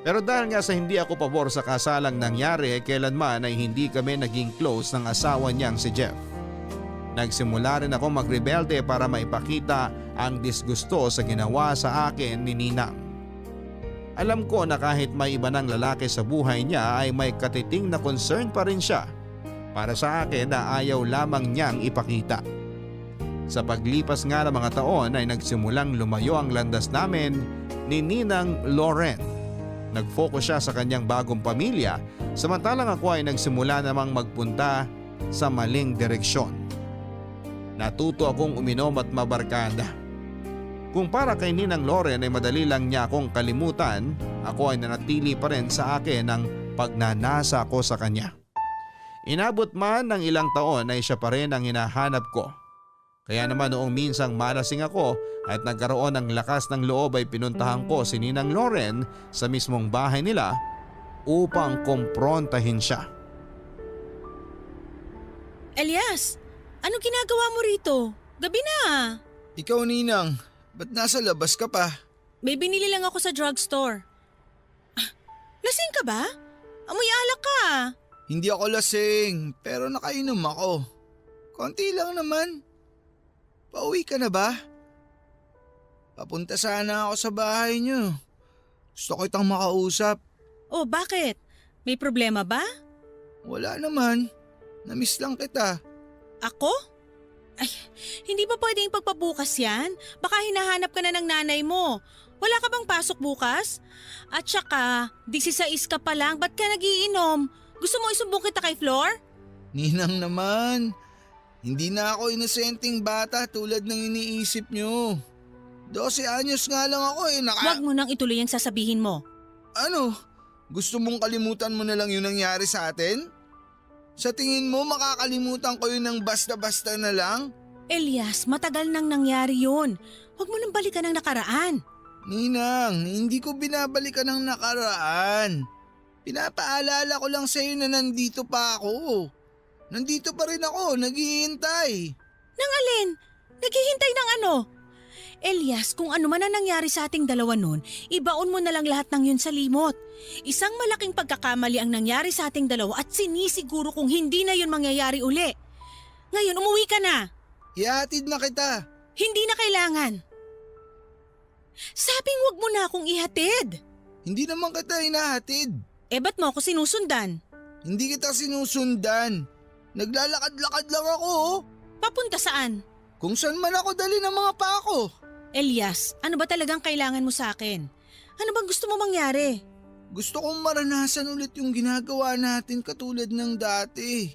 Pero dahil nga sa hindi ako pabor sa kasalang nangyari, kailanman ay hindi kami naging close ng asawa niyang si Jeff. Nagsimula rin ako magrebelde para maipakita ang disgusto sa ginawa sa akin ni Ninang. Alam ko na kahit may iba ng lalaki sa buhay niya ay may katiting na concern pa rin siya para sa akin na ayaw lamang niyang ipakita. Sa paglipas nga ng mga taon ay nagsimulang lumayo ang landas namin ni Ninang Loren. Nag-focus siya sa kanyang bagong pamilya samantalang ako ay nagsimula namang magpunta sa maling direksyon. Natuto akong uminom at mabarkada. Kung para kay Ninang Loren ay madali lang niya akong kalimutan, ako ay nanatili pa rin sa akin ang pagnanasa ko sa kanya. Inabot man ng ilang taon ay siya pa rin ang hinahanap ko. Kaya naman noong minsang malasing ako at nagkaroon ng lakas ng loob ay pinuntahan ko si Ninang Loren sa mismong bahay nila upang kumprontahin siya. Elias, ano ginagawa mo rito? Gabi na. Ikaw, Ninang, ba't nasa labas ka pa? May binili lang ako sa drugstore. Lasing ka ba? Amoy alak ka. Hindi ako lasing, pero nakainom ako. Konti lang naman. Pauwi ka na ba? Papunta sana ako sa bahay niyo. Gusto ko itang makausap. Oh, bakit? May problema ba? Wala naman. Namiss lang kita. Ako? Ay, hindi ba pwedeng pagpabukas yan? Baka hinahanap ka na ng nanay mo. Wala ka bang pasok bukas? At saka, 16 ka pa lang, ba't ka nagiinom? Gusto mo isumbong kita kay Flor? Ninang naman. Hindi na ako inosenteng bata tulad ng iniisip niyo. 12 anyos nga lang ako Huwag mo nang ituloy ang sasabihin mo. Ano? Gusto mong kalimutan mo na lang yung nangyari sa atin? Sa tingin mo makakalimutan ko yun ng basta-basta na lang? Elias, matagal nang nangyari yun. Huwag mo nang balikan ang nakaraan. Ninang, hindi ko binabalikan ang nakaraan. Pinapaalala ko lang sa'yo na nandito pa ako. Nandito pa rin ako, naghihintay. Nang alin? Naghihintay ng ano? Elias, kung ano man ang nangyari sa ating dalawa nun, ibaon mo na lang lahat ng yun sa limot. Isang malaking pagkakamali ang nangyari sa ating dalawa at sinisiguro kung hindi na yun mangyayari uli. Ngayon, umuwi ka na. Ihatid na kita. Hindi na kailangan. Sabing wag mo na akong ihatid. Hindi naman kita hinahatid. Eh ba't mo ako sinusundan? Hindi kita sinusundan. Naglalakad-lakad lang ako. Papunta saan? Kung saan man ako dali ng mga pako. Elias, ano ba talagang kailangan mo sa akin? Ano bang gusto mo mangyari? Gusto kong maranasan ulit yung ginagawa natin katulad ng dati.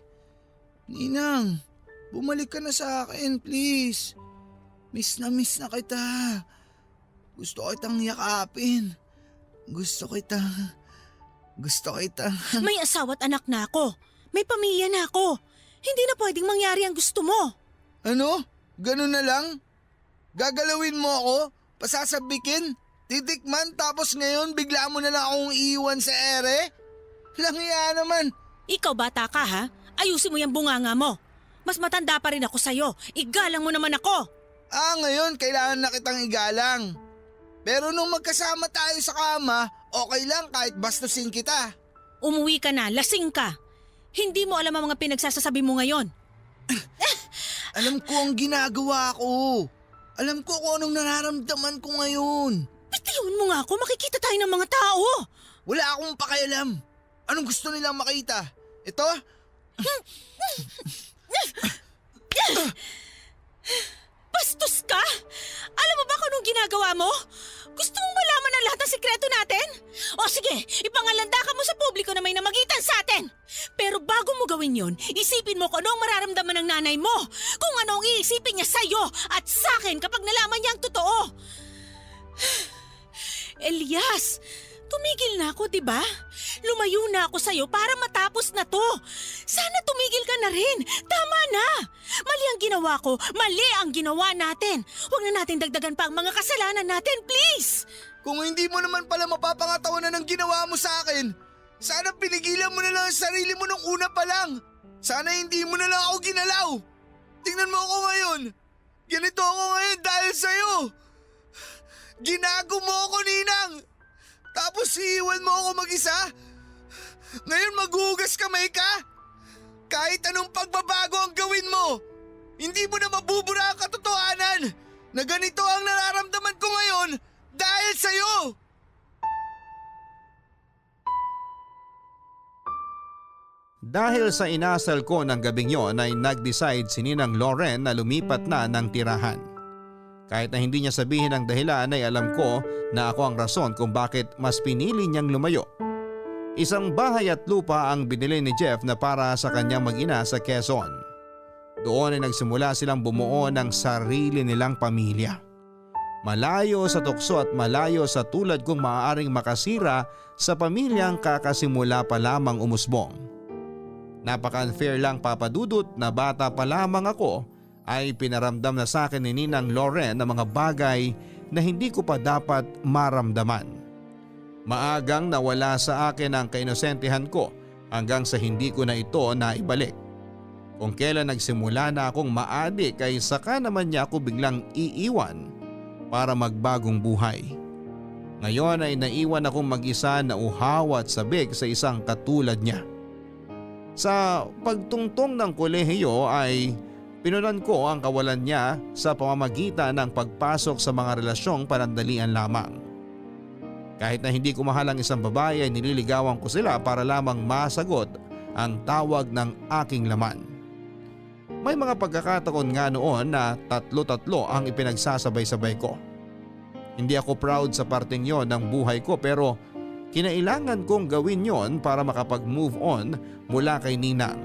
Ninang, bumalik ka na sa akin, please. Miss na kita. Gusto kitang yakapin. Gusto kitang... May asawa at anak na ako. May pamilya na ako. Hindi na pwedeng mangyari ang gusto mo. Ano? Ganun na lang? Gagalawin mo ako? Pasasabikin? Titikman tapos ngayon bigla mo na lang akong iiwan sa ere? Langya naman. Ikaw bata ka ha? Ayusin mo yung bunganga mo. Mas matanda pa rin ako sa'yo. Igalang mo naman ako. Ngayon kailangan na kitang igalang. Pero nung magkasama tayo sa kama, okay lang kahit bastusin kita. Umuwi ka na, lasing ka. Hindi mo alam ang mga pinagsasasabi mo ngayon. Alam ko ang ginagawa ko. Alam ko kung anong nararamdaman ko ngayon. Bitiwan mo nga ako, makikita tayo ng mga tao. Wala akong pakialam. Anong gusto nilang makita? Ito? Bastos ka? Alam mo ba kung anong ginagawa mo? Gusto mong malaman ang lahat ng sikreto natin? O sige, ipangalanda ka mo sa publiko na may namagitan sa atin. Pero bago mo gawin yon, isipin mo kung ano ang mararamdaman ng nanay mo. Kung ano ang iisipin niya sa'yo at sa'kin kapag nalaman niya ang totoo. Elias, tumigil na ako, diba? Lumayo na ako sa'yo para matapos na to. Sana tumigil ka na rin. Tama na. Mali ang ginawa ko. Mali ang ginawa natin. Huwag na natin dagdagan pa ang mga kasalanan natin, please. Kung hindi mo naman pala mapapangatawanan ng ginawa mo sa akin, sana pinigilan mo na lang ang sarili mo nung una pa lang. Sana hindi mo na lang ako ginalaw. Tingnan mo ako ngayon. Ganito ako ngayon dahil sa'yo. Ginago mo ako, Ninang. Tapos iiwan mo ako mag-isa? Ngayon maghuhugas kamay ka? Kahit anong pagbabago ang gawin mo, hindi mo na mabubura ang katotohanan na ganito ang nararamdaman ko ngayon dahil sa'yo! Dahil sa inasal ko ng gabing yon ay nag-decide si Ninang Loren na lumipat na ng tirahan. Kahit na hindi niya sabihin ang dahilan ay alam ko na ako ang rason kung bakit mas pinili niyang lumayo. Isang bahay at lupa ang binili ni Jeff na para sa kanyang mag-ina sa Quezon. Doon ay nagsimula silang bumuo ng sarili nilang pamilya. Malayo sa tukso at malayo sa tulad kong maaaring makasira sa pamilyang kakasimula pa lamang umusbong. Napaka-unfair lang papadudot na bata pa lamang ako ay pinaramdam na sa akin ni Ninang Loren ng mga bagay na hindi ko pa dapat maramdaman. Maagang nawala sa akin ang kainosentehan ko hanggang sa hindi ko na ito naibalik. Kung kailan nagsimula na akong maadik ay saka naman niya ako biglang iiwan para magbagong buhay. Ngayon ay naiwan akong mag-isa na uhaw at sabik sa isang katulad niya. Sa pagtungtong ng kolehiyo ay pinunan ko ang kawalan niya sa pamamagitan ng pagpasok sa mga relasyong panandalian lamang. Kahit na hindi ko mahal ang isang babae ay nililigawan ko sila para lamang masagot ang tawag ng aking laman. May mga pagkakataon nga noon na tatlo-tatlo ang ipinagsasabay-sabay ko. Hindi ako proud sa parting yon ng buhay ko pero kinailangan kong gawin yon para makapag-move on mula kay Ninang.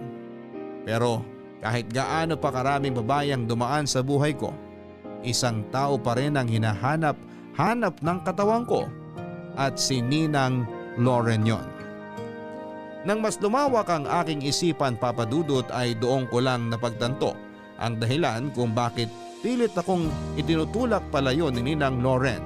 Pero kahit gaano pa karaming babae ang dumaan sa buhay ko, isang tao pa rin ang hinahanap ng katawan ko at si Ninang Loren yon. Nang mas lumawak ang aking isipan papadudot ay doon ko lang napagtanto ang dahilan kung bakit pilit akong itinutulak palayo ni Ninang Loren.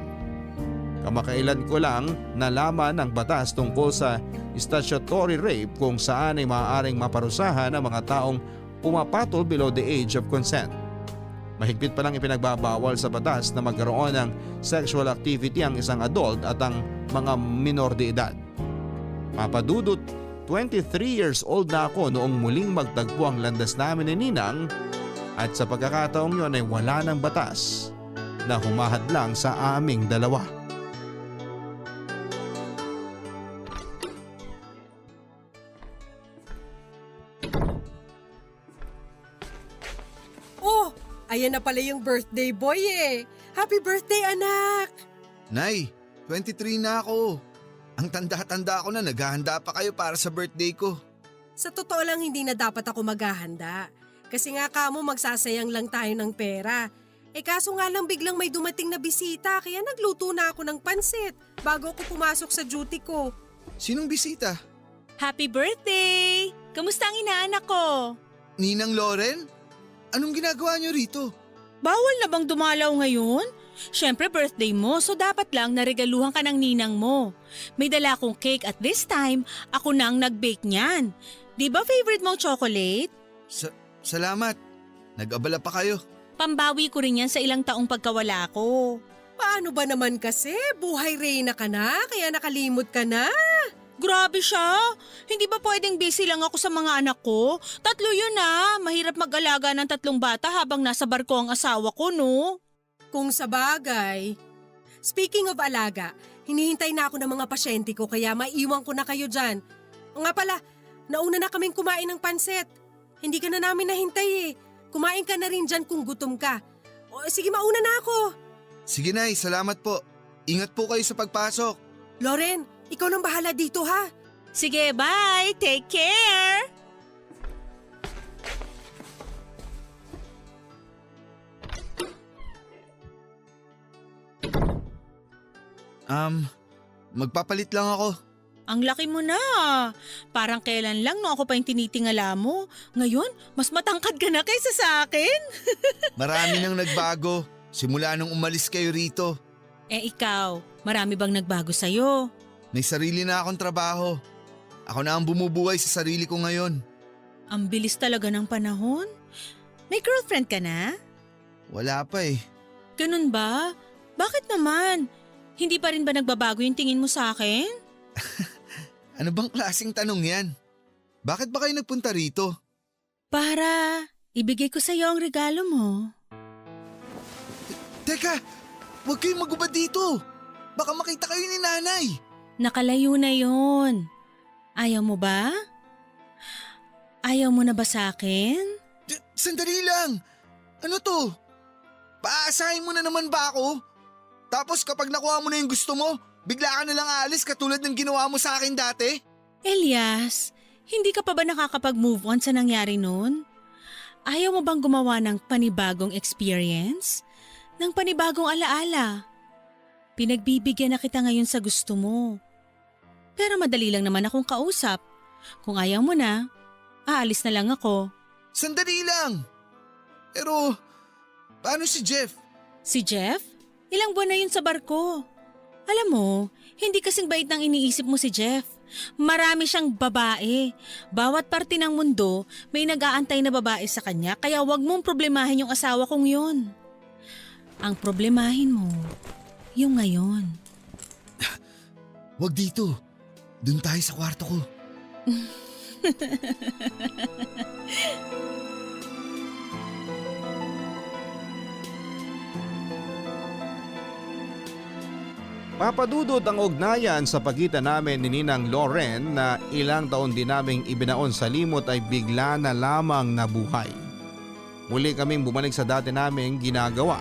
Kamakailan ko lang nalaman ang batas tungkol sa statutory rape kung saan ay maaaring maparusahan ang mga taong pumapatol below the age of consent. Mahigpit pa lang ipinagbabawal sa batas na magkaroon ng sexual activity ang isang adult at ang mga minor de edad. Papadudot, 23 years old na ako noong muling magtagpo ang landas namin ni Ninang at sa pagkakataong yon ay wala ng batas na humahadlang sa aming dalawa. Oh, ayan na pala yung birthday boy eh. Happy birthday, anak! Nay, 23 na ako. Ang tanda-tanda ko na naghahanda pa kayo para sa birthday ko. Sa totoo lang hindi na dapat ako maghahanda. Kasi nga kamo magsasayang lang tayo ng pera. Kaso nga lang biglang may dumating na bisita kaya nagluto na ako ng pansit bago ako pumasok sa duty ko. Sinong bisita? Happy birthday! Kamusta ang inaanak ko? Ninang Loren? Anong ginagawa niyo rito? Bawal na bang dumalaw ngayon? Siyempre birthday mo, so dapat lang naregaluhan ka ng ninang mo. May dala akong cake at this time, ako na ang nag-bake niyan. Di ba favorite mong chocolate? Salamat. Nag-abala pa kayo. Pambawi ko rin yan sa ilang taong pagkawala ko. Paano ba naman kasi? Buhay reyna ka na, kaya nakalimot ka na. Grabe siya. Hindi ba pwedeng busy lang ako sa mga anak ko? 3 yun ah. Mahirap mag-alaga ng 3 bata habang nasa barko ang asawa ko, no? Kung sa bagay. Speaking of alaga, hinihintay na ako ng mga pasyente ko kaya maiiwan ko na kayo dyan. O nga pala, nauna na kaming kumain ng pansit. Hindi ka na namin nahintay eh. Kumain ka na rin dyan kung gutom ka. O, sige, mauna na ako. Sige Nay, salamat po. Ingat po kayo sa pagpasok. Loren, ikaw nang bahala dito ha. Sige, bye. Take care. Magpapalit lang ako. Ang laki mo na. Parang kailan lang no ako pa yung tinitingala mo. Ngayon, mas matangkad ka na kaysa sa akin. Marami nang nagbago simula nung umalis kayo rito. Eh ikaw, marami bang nagbago sa'yo? May sarili na akong trabaho. Ako na ang bumubuhay sa sarili ko ngayon. Ang bilis talaga ng panahon. May girlfriend ka na? Wala pa eh. Ganun ba? Bakit naman? Hindi pa rin ba nagbabago yung tingin mo sa akin? Ano bang klaseng tanong yan? Bakit ba kayo nagpunta rito? Para ibigay ko sa'yo ang regalo mo. Teka! Huwag kayong magubad dito! Baka makita kayo ni nanay! Nakalayo na yon. Ayaw mo ba? Ayaw mo na ba sa akin? Sandali lang! Ano to? Paasahin mo na naman ba ako? Tapos kapag nakuha mo na yung gusto mo, bigla ka na lang aalis katulad ng ginawa mo sa akin dati? Elias, hindi ka pa ba nakakapag-move on sa nangyari noon? Ayaw mo bang gumawa ng panibagong experience? Ng panibagong alaala? Pinagbibigyan na kita ngayon sa gusto mo. Pero madali lang naman akong kausap. Kung ayaw mo na, aalis na lang ako. Sandali lang! Pero, paano si Jeff? Si Jeff? Ilang buwan na yun sa barko. Alam mo, hindi kasing bait nang iniisip mo si Jeff. Marami siyang babae. Bawat parte ng mundo, may nag-aantay na babae sa kanya kaya wag mong problemahin yung asawa kong yun. Ang problemahin mo, yung ngayon. Wag dito. Doon tayo sa kwarto ko. Papadudod ang ugnayan sa pagitan namin ni Ninang Loren na ilang taon din naming ibinaon sa limot ay bigla na lamang nabuhay. Muli kaming bumalik sa dati naming ginagawa.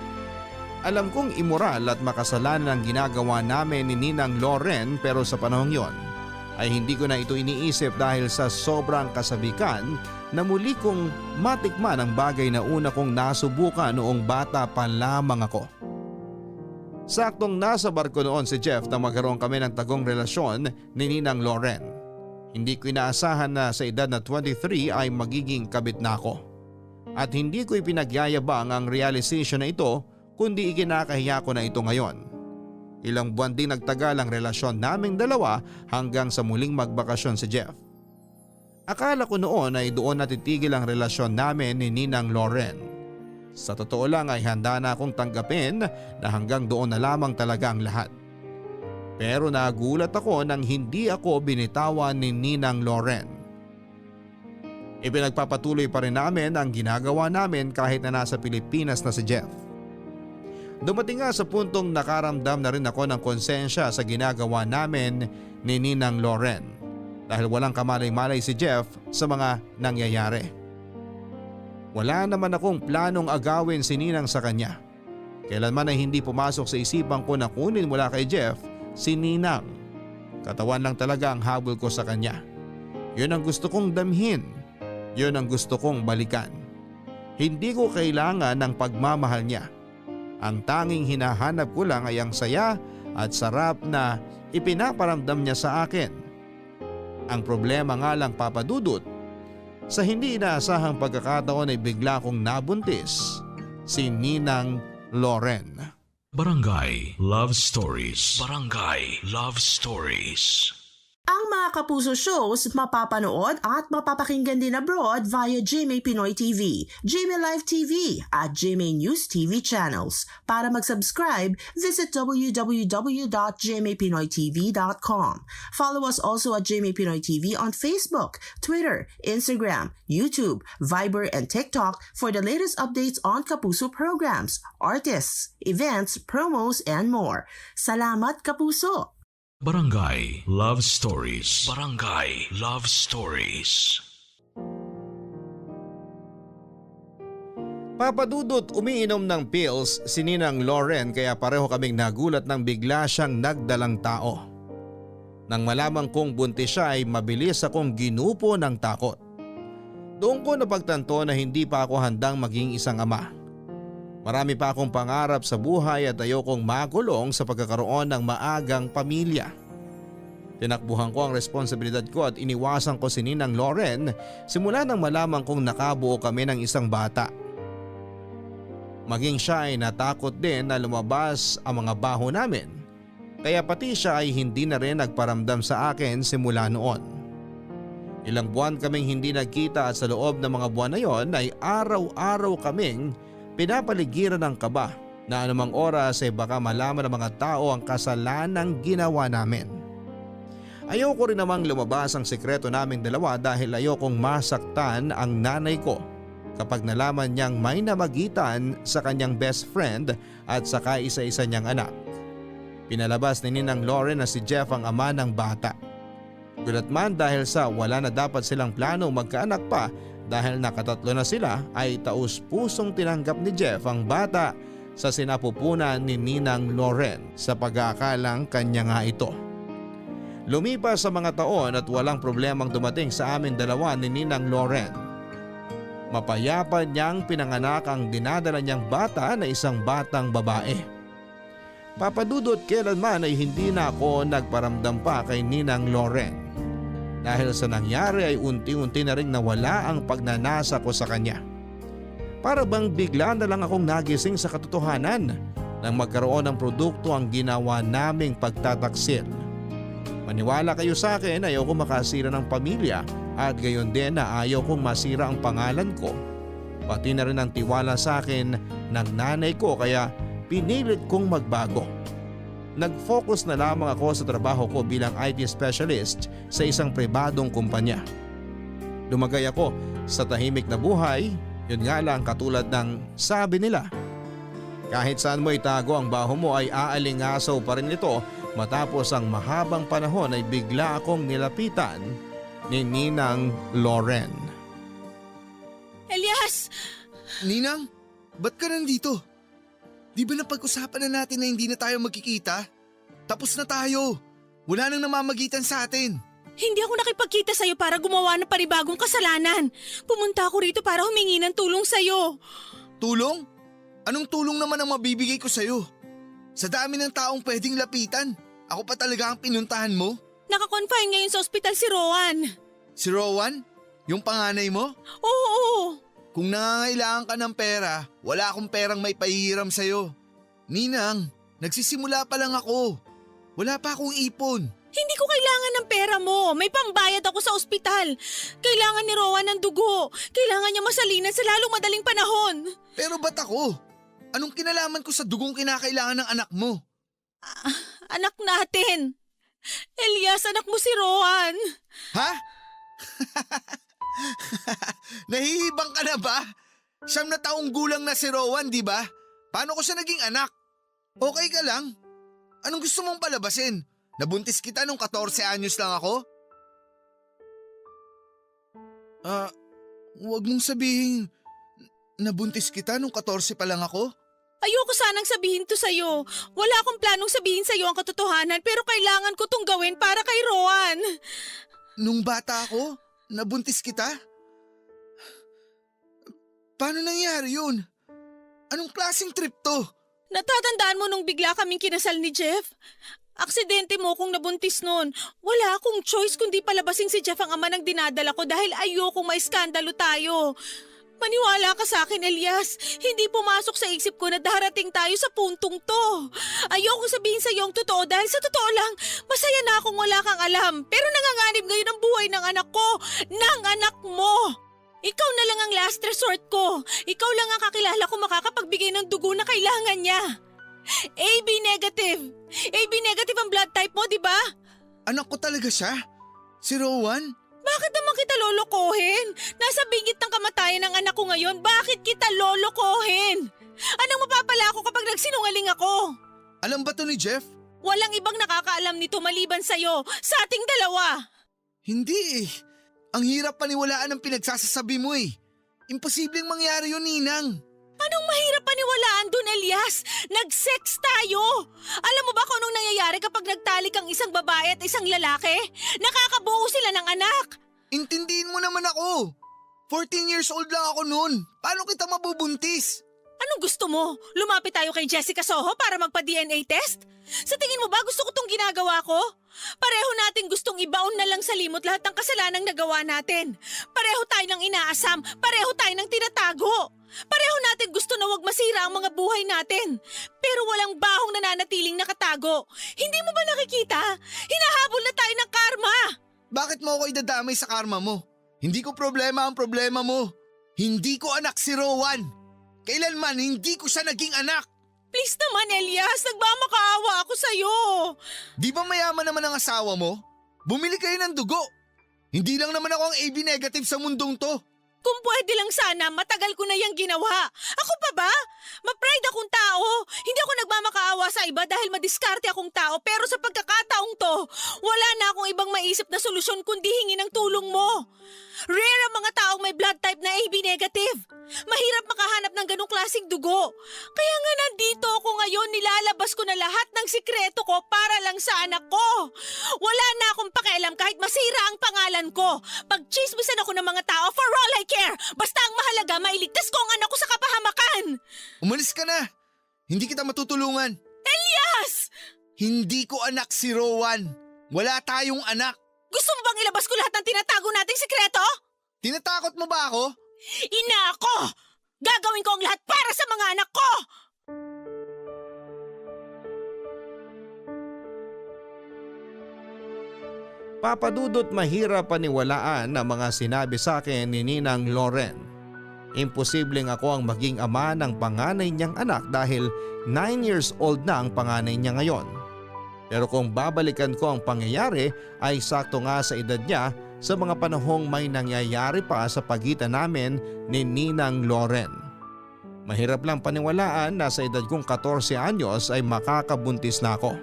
Alam kong immoral at makasalanan ang ginagawa namin ni Ninang Loren pero sa panahong yon ay hindi ko na ito iniisip dahil sa sobrang kasabikan na muli kong matikman ang bagay na una kong nasubukan noong bata pa lamang ako. Saktong nasa barko noon si Jeff na magkaroon kami ng tagong relasyon ni Ninang Loren. Hindi ko inaasahan na sa edad na 23 ay magiging kabit na ako. At hindi ko ipinagyayabang ang realization na ito kundi ikinakahiya ko na ito ngayon. Ilang buwan din nagtagal ang relasyon naming dalawa hanggang sa muling magbakasyon si Jeff. Akala ko noon ay doon natitigil ang relasyon namin ni Ninang Loren. Sa totoo lang ay handa na akong tanggapin na hanggang doon na lamang talaga ang lahat. Pero nagulat ako nang hindi ako binitawan ni Ninang Loren. Ipinagpapatuloy pa rin namin ang ginagawa namin kahit na nasa Pilipinas na si Jeff. Dumating nga sa puntong nakaramdam na rin ako ng konsensya sa ginagawa namin ni Ninang Loren dahil walang kamalay-malay si Jeff sa mga nangyayari. Wala naman akong planong agawin si Ninang sa kanya. Kailanman ay hindi pumasok sa isipan ko na kunin mula kay Jeff si Ninang. Katawan lang talaga ang habol ko sa kanya. Yun ang gusto kong damhin. Yun ang gusto kong balikan. Hindi ko kailangan ng pagmamahal niya. Ang tanging hinahanap ko lang ay ang saya at sarap na ipinaparamdam niya sa akin. Ang problema nga lang papadudot, sa hindi inaasahang pagkakataon ay bigla kong nabuntis si Ninang Loren. Barangay Love Stories. Barangay Love Stories. Ang mga Kapuso shows mapapanood at mapapakinggan din abroad via GMA Pinoy TV, GMA Live TV at GMA News TV channels. Para mag-subscribe, visit www.gmapinoytv.com. Follow us also at GMA Pinoy TV on Facebook, Twitter, Instagram, YouTube, Viber, and TikTok for the latest updates on Kapuso programs, artists, events, promos, and more. Salamat, Kapuso! Barangay Love Stories. Barangay Love Stories. Papadudot umiinom ng pills si Ninang Loren kaya pareho kaming nagulat nang bigla siyang nagdalang tao. Nang malamang kong buntis siya ay mabilis akong ginupo ng takot. Doon ko napagtanto na hindi pa ako handang maging isang ama. Marami pa akong pangarap sa buhay at ayokong makulong sa pagkakaroon ng maagang pamilya. Tinakbuhan ko ang responsibilidad ko at iniwasan ko si Ninang Loren simula nang malaman kong nakabuo kami ng isang bata. Maging siya ay natakot din na lumabas ang mga baho namin, kaya pati siya ay hindi na rin nagparamdam sa akin simula noon. Ilang buwan kaming hindi nagkita at sa loob ng mga buwan na yon ay araw-araw kaming pinapaligiran ng kaba na anumang oras ay baka malaman ng mga tao ang kasalanang ginawa namin. Ayoko rin namang lumabas ang sekreto naming dalawa dahil ayokong masaktan ang nanay ko kapag nalaman niyang may namagitan sa kanyang best friend at saka isa-isa niyang anak. Pinalabas ni Ninang Loren na si Jeff ang ama ng bata. Gulat man dahil sa wala na dapat silang plano magkaanak pa. Dahil nakatatlo na sila ay taus-pusong tinanggap ni Jeff ang bata sa sinapupunan ni Ninang Loren sa pag-aakalang kanya nga ito. Lumipas sa mga taon at walang problemang dumating sa amin dalawa ni Ninang Loren. Mapayapa niyang pinanganak ang dinadala niyang bata na isang batang babae. Papadudot kailanman ay hindi na ako nagparamdam pa kay Ninang Loren. Dahil sa nangyari ay unti-unti na rin nawala ang pagnanasa ko sa kanya. Para bang bigla na lang akong nagising sa katotohanan nang magkaroon ng produkto ang ginawa naming pagtataksil. Maniwala kayo sa akin, ayaw kong makasira ng pamilya at gayon din na ayaw kong masira ang pangalan ko. Pati na rin ang tiwala sa akin ng nanay ko kaya pinilit kong magbago. Nag-focus na lamang ako sa trabaho ko bilang IT specialist sa isang pribadong kumpanya. Lumagay ako sa tahimik na buhay, yun nga lang katulad ng sabi nila. Kahit saan mo itago ang baho mo ay aalingasaw pa rin ito matapos ang mahabang panahon ay bigla akong nilapitan ni Ninang Loren. Elias! Ninang, ba't ka nandito? Di ba napag-usapan na natin na hindi na tayo magkikita? Tapos na tayo. Wala nang namamagitan sa atin. Hindi ako nakipagkita sa'yo para gumawa ng panibagong kasalanan. Pumunta ako rito para humingi ng tulong sa'yo. Tulong? Anong tulong naman ang mabibigay ko sa'yo? Sa dami ng taong pwedeng lapitan, ako pa talaga ang pinuntahan mo? Naka-confine ngayon sa ospital si Rowan. Si Rowan? Yung panganay mo? Oo. Kung nangangailangan ka ng pera, wala akong perang may pahihiram sa'yo. Ninang, nagsisimula pa lang ako. Wala pa akong ipon. Hindi ko kailangan ng pera mo. May pambayad ako sa ospital. Kailangan ni Rowan ng dugo. Kailangan niya masalinan sa lalong madaling panahon. Pero ba't ako? Anong kinalaman ko sa dugong kinakailangan ng anak mo? Anak natin. Elias, anak mo si Rowan. Ha? Nahihibang ka na ba? 9 na taong gulang na si Rowan, di ba? Paano ko siya naging anak? Okay ka lang? Anong gusto mong palabasin? Nabuntis kita nung 14 anyos lang ako? Huwag mong sabihin nabuntis kita nung 14 pa lang ako? Ayoko sanang sabihin to sa'yo. Wala akong planong sabihin sa'yo ang katotohanan pero kailangan ko tong gawin para kay Rowan. Nung bata ako, nabuntis kita? Paano nangyari yun? Anong klaseng trip to? Natatandaan mo nung bigla kaming kinasal ni Jeff? Aksidente mo kung nabuntis nun. Wala akong choice kundi palabasin si Jeff ang ama ng dinadala ko dahil ayokong maiskandalo tayo. Maniwala ka sa akin, Elias. Hindi pumasok sa isip ko na darating tayo sa puntong to. Ayoko sabihin sa iyo ang totoo dahil sa totoo lang, masaya na akong wala kang alam. Pero nanganganib ngayon ang buhay ng anak ko, ng anak mo. Ikaw na lang ang last resort ko. Ikaw lang ang kakilala ko makakapagbigay ng dugo na kailangan niya. AB negative. AB negative ang blood type mo, di ba? Anak ko talaga siya? Si Rowan? Bakit naman kita lolokohin? Nasa bingit ng kamatayan ng anak ko ngayon, bakit kita lolokohin? Anong mapapala ako kapag nagsinungaling ako? Alam ba to ni Jeff? Walang ibang nakakaalam nito maliban sa'yo, sa ating dalawa. Hindi eh. Ang hirap paniwalaan ng pinagsasasabi mo eh. Imposibleng mangyari yun, Ninang. Anong mahirap paniwalaan dun, Elias? Nag-sex tayo! Alam mo ba kung anong nangyayari kapag nagtalik ang isang babae at isang lalaki? Nakakabuo sila ng anak! Intindihin mo naman ako. 14 years old lang ako noon. Paano kita mabubuntis? Anong gusto mo? Lumapit tayo kay Jessica Soho para magpa-DNA test? Sa tingin mo ba gusto ko tong ginagawa ko? Pareho natin gustong ibaon na lang sa limot lahat ng kasalanang nagawa natin. Pareho tayo ng inaasam, pareho tayo ng tinatago. Pareho natin gusto na wag masira ang mga buhay natin. Pero walang bahong nananatiling nakatago. Hindi mo ba nakikita? Hinahabol na tayo ng karma. Bakit mo ako idadamay sa karma mo? Hindi ko problema ang problema mo. Hindi ko anak si Rowan. Kailanman hindi ko siya naging anak. Please naman, Elias. Nagmamakaawa ako sa'yo. Di ba mayaman naman ang asawa mo? Bumili kayo ng dugo. Hindi lang naman ako ang AB negative sa mundong to. Kung pwede lang sana, matagal ko na yung ginawa. Ako pa ba? Ma-pride akong tao. Hindi ako nagmamakaawa sa iba dahil madiskarte akong tao. Pero sa pagkakataong to, wala na akong ibang maisip na solusyon kundi hingin ng tulong mo. Rare ang mga taong may blood type na AB negative. Mahirap makahanap ng ganong klaseng dugo. Kaya nga nandito ako ngayon, nilalabas ko na lahat ng sikreto ko para lang sa anak ko. Wala na akong pakialam kahit masira ang pangalan ko. Pagchismisan ako ng mga tao, for all I care. Basta ang mahalaga, mailigtas ko ang anak ko sa kapahamakan. Umalis ka na. Hindi kita matutulungan. Elias! Hindi ko anak si Rowan. Wala tayong anak. Gusto mo bang ilabas ko lahat ng tinatago nating sikreto? Tinatakot mo ba ako? Ina ako! Gagawin ko ang lahat para sa mga anak ko! Papadudot mahirap paniwalaan ang mga sinabi sa akin ni Ninang Loren. Imposibleng ako ang maging ama ng panganay niyang anak dahil 9 years old na ang panganay niya ngayon. Pero kung babalikan ko ang pangyayari ay sakto nga sa edad niya sa mga panahong may nangyayari pa sa pagitan namin ni Ninang Loren. Mahirap lang paniwalaan na sa edad kong 14 anyos ay makakabuntis na ako.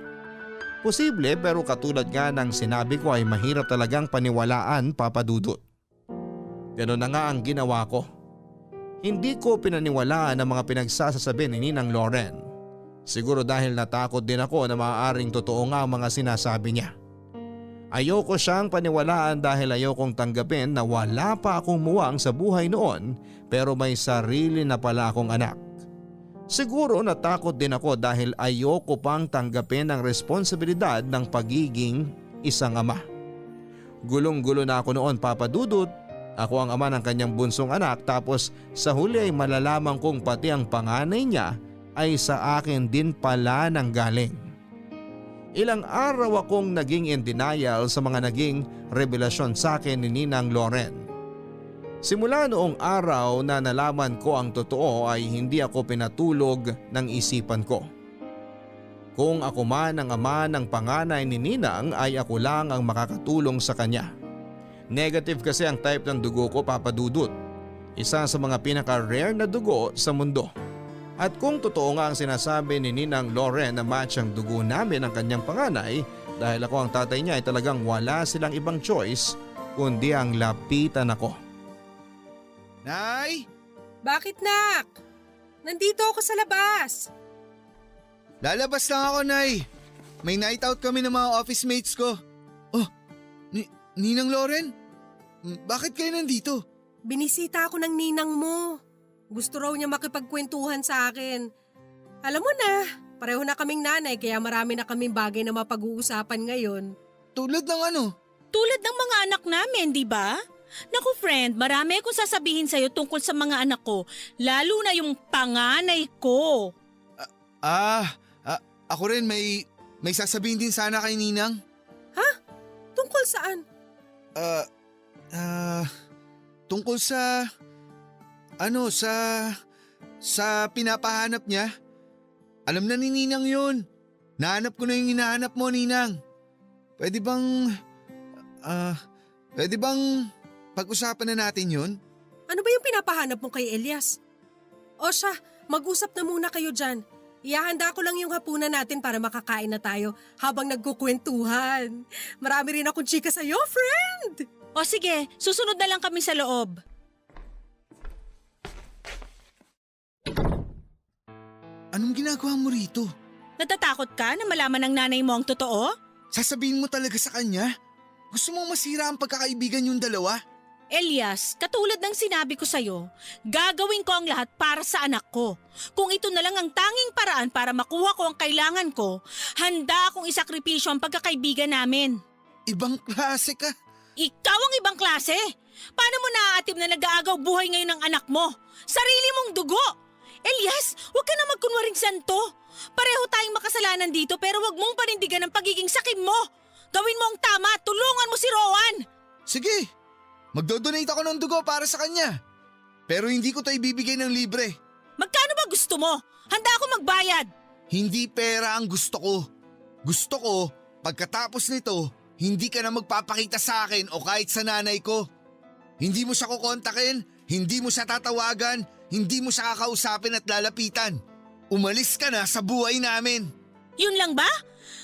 Posible pero katulad nga ng sinabi ko ay mahirap talagang paniwalaan, Papadudot. Ganun na nga ang ginawa ko. Hindi ko pinaniwalaan ang mga pinagsasasabi ni Ninang Loren. Siguro dahil natakot din ako na maaaring totoo nga ang mga sinasabi niya. Ayoko siyang paniwalaan dahil ayokong tanggapin na wala pa akong muwang sa buhay noon pero may sarili na pala akong anak. Siguro natakot din ako dahil ayoko pang tanggapin ang responsibilidad ng pagiging isang ama. Gulong-gulo na ako noon, Papadudot. Ako ang ama ng kanyang bunsong anak tapos sa huli ay malalaman kong pati ang panganay niya ay sa akin din pala nang galing. Ilang araw akong naging in denial sa mga naging revelasyon sa akin ni Ninang Loren. Simula noong araw na nalaman ko ang totoo ay hindi ako pinatulog ng isipan ko. Kung ako man ang ama ng panganay ni Ninang ay ako lang ang makakatulong sa kanya. Negative kasi ang type ng dugo ko, Papadudot. Isa sa mga pinaka-rare na dugo sa mundo. At kung totoo nga ang sinasabi ni Ninang Loren na match ang dugo namin ng kanyang panganay dahil ako ang tatay niya ay talagang wala silang ibang choice kundi ang lapitan ako. Nay! Bakit, nak? Nandito ako sa labas. Lalabas lang ako, Nay. May night out kami ng mga office mates ko. Oh, Ninang Loren? Bakit kayo nandito? Binisita ako ng ninang mo. Gusto raw niya makipagkwentuhan sa akin. Alam mo na, pareho na kaming nanay kaya marami na kaming bagay na mapag-uusapan ngayon. Tulad ng ano? Tulad ng mga anak namin, di ba? Naku friend, marami akong sasabihin sa'yo tungkol sa mga anak ko, lalo na yung panganay ko. Ako rin may sasabihin din sana kay Ninang. Tungkol saan? Tungkol sa pinapahanap niya. Alam na ni Ninang yun. Nahanap ko na yung hinahanap mo, Ninang. Pwede bang pag-usapan na natin yun? Ano ba yung pinapahanap mo kay Elias? O siya, mag-usap na muna kayo dyan. Ihahanda ko lang yung hapunan natin para makakain na tayo habang nagkukwentuhan. Marami rin akong chika sa'yo, friend! O sige, susunod na lang kami sa loob. Anong ginagawa mo rito? Natatakot ka na malaman ng nanay mo ang totoo? Sasabihin mo talaga sa kanya? Gusto mong masira ang pagkakaibigan yung dalawa? Elias, katulad ng sinabi ko sa'yo, gagawin ko ang lahat para sa anak ko. Kung ito na lang ang tanging paraan para makuha ko ang kailangan ko, handa akong isakripisyo ang pagkakaibigan namin. Ibang klase ka. Ikaw ang ibang klase? Paano mo naaatib na nag-aagaw buhay ngayon ng anak mo? Sarili mong dugo! Elias, huwag ka na magkunwaring santo. Pareho tayong makasalanan dito pero huwag mong panindigan ang pagiging sakim mo. Gawin mo ang tama, tulungan mo si Rowan. Sige, magdodonate ako ng dugo para sa kanya. Pero hindi ko to ibibigay ng libre. Magkano ba gusto mo? Handa ako magbayad. Hindi pera ang gusto ko. Gusto ko, pagkatapos nito, hindi ka na magpapakita sa akin o kahit sa nanay ko. Hindi mo siya kukontakin, hindi mo siya tatawagan, hindi mo siya kakausapin at lalapitan. Umalis ka na sa buhay namin. Yun lang ba?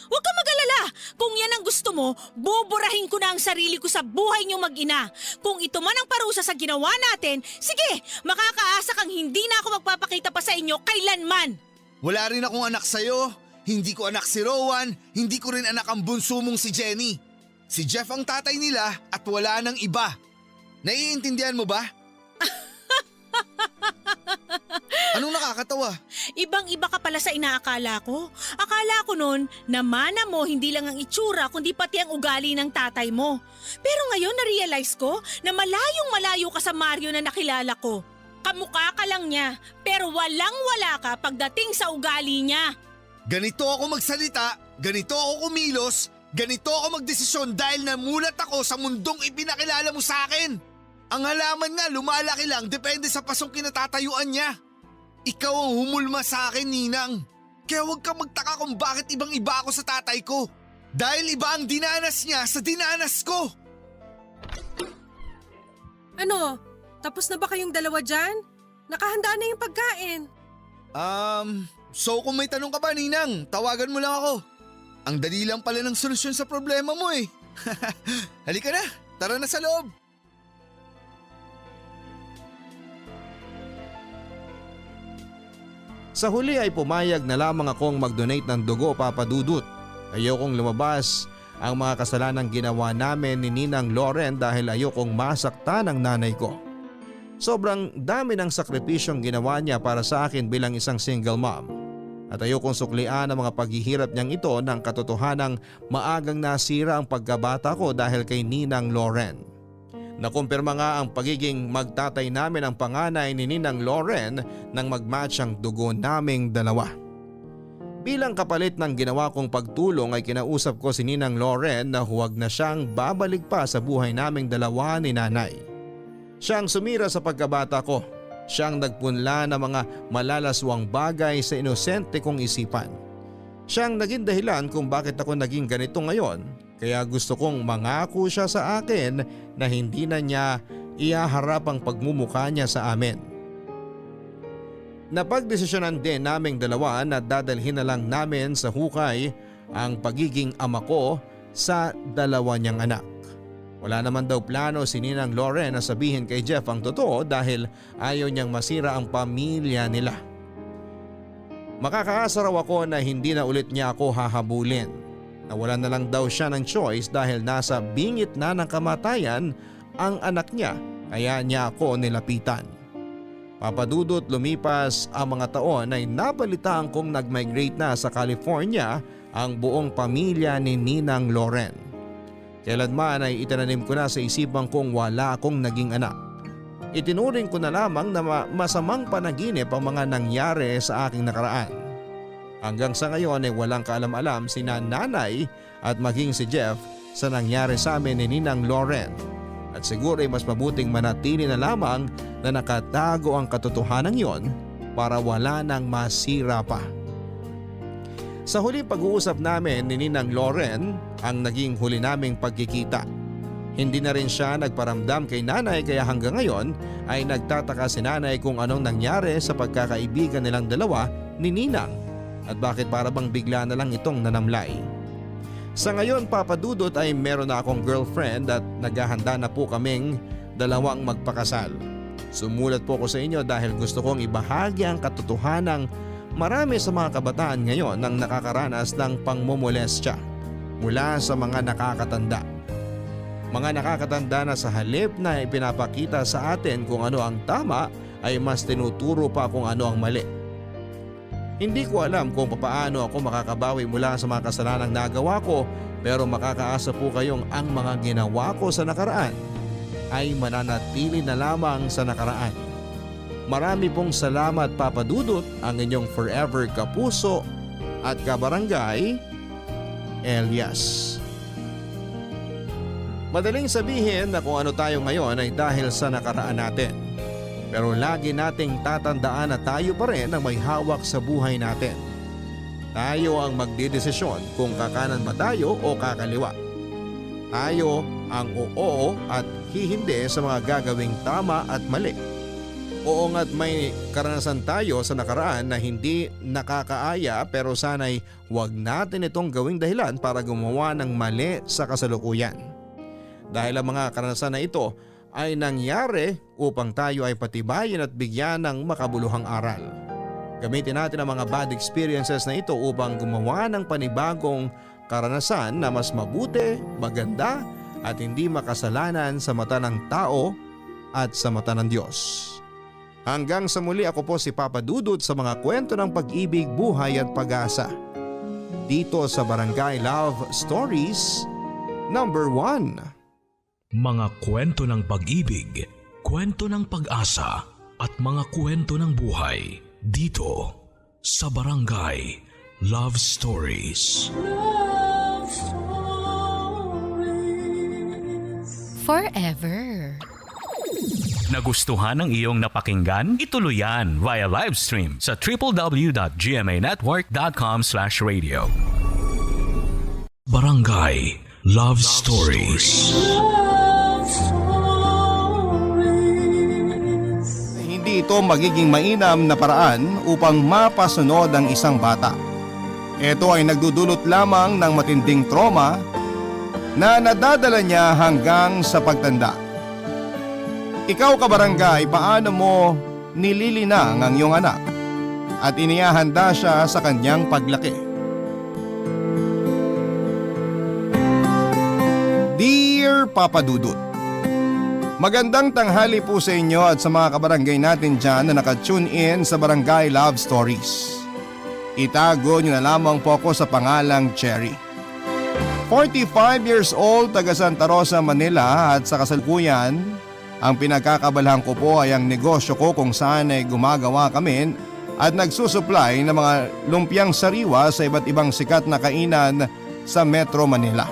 Huwag ka mag-alala. Kung yan ang gusto mo, buburahin ko na ang sarili ko sa buhay niyong mag-ina. Kung ito man ang parusa sa ginawa natin, sige, makakaasa kang hindi na ako magpapakita pa sa inyo kailanman. Wala rin akong anak sa'yo. Hindi ko anak si Rowan, hindi ko rin anak ang bunso mong si Jenny. Si Jeff ang tatay nila at wala nang iba. Naiintindihan mo ba? Anong nakakatawa? Ibang-iba ka pala sa inaakala ko. Akala ko noon na mana mo hindi lang ang itsura kundi pati ang ugali ng tatay mo. Pero ngayon na-realize ko na malayong malayo ka sa Mario na nakilala ko. Kamukha ka lang niya pero walang-wala ka pagdating sa ugali niya. Ganito ako magsalita, ganito ako kumilos, ganito ako magdesisyon dahil namulat ako sa mundong ipinakilala mo sa akin. Ang halaman nga lumalaki lang depende sa pasong kinatatayuan niya. Ikaw ang humulma sa akin, Ninang. Kaya huwag ka magtaka kung bakit ibang-iba ako sa tatay ko. Dahil iba ang dinanas niya sa dinanas ko. Ano? Tapos na ba kayong dalawa dyan? Nakahanda na yung pagkain. So kung may tanong ka ba, Ninang, tawagan mo lang ako. Ang dali lang pala ng solusyon sa problema mo eh. Halika na, tara na sa loob. Sa huli ay pumayag na lamang akong mag-donate ng dugo, Papa Dudut. Ayokong lumabas ang mga kasalanang ginawa namin ni Ninang Loren dahil ayokong masaktan ang nanay ko. Sobrang dami ng sakripisyong ginawa niya para sa akin bilang isang single mom. At ayokong suklian ang mga paghihirap niyang ito ng katotohanang maagang nasira ang pagkabata ko dahil kay Ninang Loren. Nakumpirma nga ang pagiging magtatay namin ang panganay ni Ninang Loren nang mag-match ang dugo naming dalawa. Bilang kapalit ng ginawa kong pagtulong ay kinausap ko si Ninang Loren na huwag na siyang babalik pa sa buhay naming dalawa ni nanay. Siyang sumira sa pagkabata ko. Siyang nagpunla ng mga malalaswang bagay sa inosente kong isipan. Siyang naging dahilan kung bakit ako naging ganito ngayon. Kaya gusto kong mangako siya sa akin na hindi na niya ihaharap ang pagmumukha niya sa amin. Napagdesisyonan din naming dalawa na dadalhin na lang namin sa hukay ang pagiging ama ko sa dalawa niyang anak. Wala naman daw plano si Ninang Loren na sabihin kay Jeff ang totoo dahil ayaw niyang masira ang pamilya nila. Makakaasa raw ako na hindi na ulit niya ako hahabulin. Nawalan na lang daw siya ng choice dahil nasa bingit na ng kamatayan ang anak niya kaya niya ako nilapitan. Papadudot lumipas ang mga taon ay nabalitaan kong nag-migrate na sa California ang buong pamilya ni Ninang Loren. Kailanman ay itinanim ko na sa isipan kong wala akong naging anak. Itinuring ko na lamang na masamang panaginip ang mga nangyari sa aking nakaraan. Hanggang sa ngayon ay walang kaalam-alam sina nanay at maging si Jeff sa nangyari sa amin ni Ninang Lauren. At siguro ay mas mabuting manatili na lamang na nakatago ang katotohanan yon para wala nang masira pa. Sa huling pag-uusap namin ni Ninang Lauren ang naging huli naming pagkikita. Hindi na rin siya nagparamdam kay nanay kaya hanggang ngayon ay nagtataka si nanay kung anong nangyari sa pagkakaibigan nilang dalawa ni Ninang at bakit para bang bigla na lang itong nanamlay. Sa ngayon Papa Dudut ay meron na akong girlfriend at naghahanda na po kaming dalawang magpakasal. Sumulat po ko sa inyo dahil gusto kong ibahagi ang katotohanang marami sa mga kabataan ngayon ang nakakaranas ng pangmomolestya mula sa mga nakakatanda. Mga nakakatanda na sa halip na ipinapakita sa atin kung ano ang tama ay mas tinuturo pa kung ano ang mali. Hindi ko alam kung paano ako makakabawi mula sa mga kasalanang nagawa ko pero makakaasa po kayong ang mga ginawa ko sa nakaraan ay mananatili na lamang sa nakaraan. Marami pong salamat Papa Dudut, ang inyong forever kapuso at kabarangay, Elias. Madaling sabihin na kung ano tayo ngayon ay dahil sa nakaraan natin. Pero lagi nating tatandaan na tayo pa rin ang may hawak sa buhay natin. Tayo ang magdidesisyon kung kakanan ba tayo o kakaliwa. Tayo ang oo at hihindi sa mga gagawing tama at mali. Oo nga't may karanasan tayo sa nakaraan na hindi nakakaaya pero sana'y huwag natin itong gawing dahilan para gumawa ng mali sa kasalukuyan. Dahil ang mga karanasan na ito ay nangyari upang tayo ay patibayin at bigyan ng makabuluhang aral. Gamitin natin ang mga bad experiences na ito upang gumawa ng panibagong karanasan na mas mabuti, maganda at hindi makasalanan sa mata ng tao at sa mata ng Diyos. Hanggang sa muli, ako po si Papa Dudut sa mga kwento ng pag-ibig, buhay at pag-asa. Dito sa Barangay Love Stories number 1. Mga kwento ng pag-ibig, kwento ng pag-asa at mga kwento ng buhay dito sa Barangay Love Stories. Love Stories. Forever. Nagustuhan ng iyong napakinggan? Ituloy yan via live stream sa www.gmanetwork.com/radio. Barangay Love Stories. Love Stories. Hindi ito magiging mainam na paraan upang mapasunod ang isang bata. Ito ay nagdudulot lamang ng matinding trauma na nadadala niya hanggang sa pagtanda. Ikaw kabarangay, paano mo nililinang ang iyong anak at inihahanda siya sa kanyang paglaki? Dear Papa Dudut, magandang tanghali po sa inyo at sa mga kabarangay natin dyan na nakatune in sa Barangay Love Stories. Itago niyo na lamang po ako sa pangalang Cherry. 45 years old, taga Santa Rosa, Manila at sa kasalukuyan, ang pinagkakabalhan ko po ay ang negosyo ko kung saan ay gumagawa kami at nagsusupply ng mga lumpiang sariwa sa iba't ibang sikat na kainan sa Metro Manila.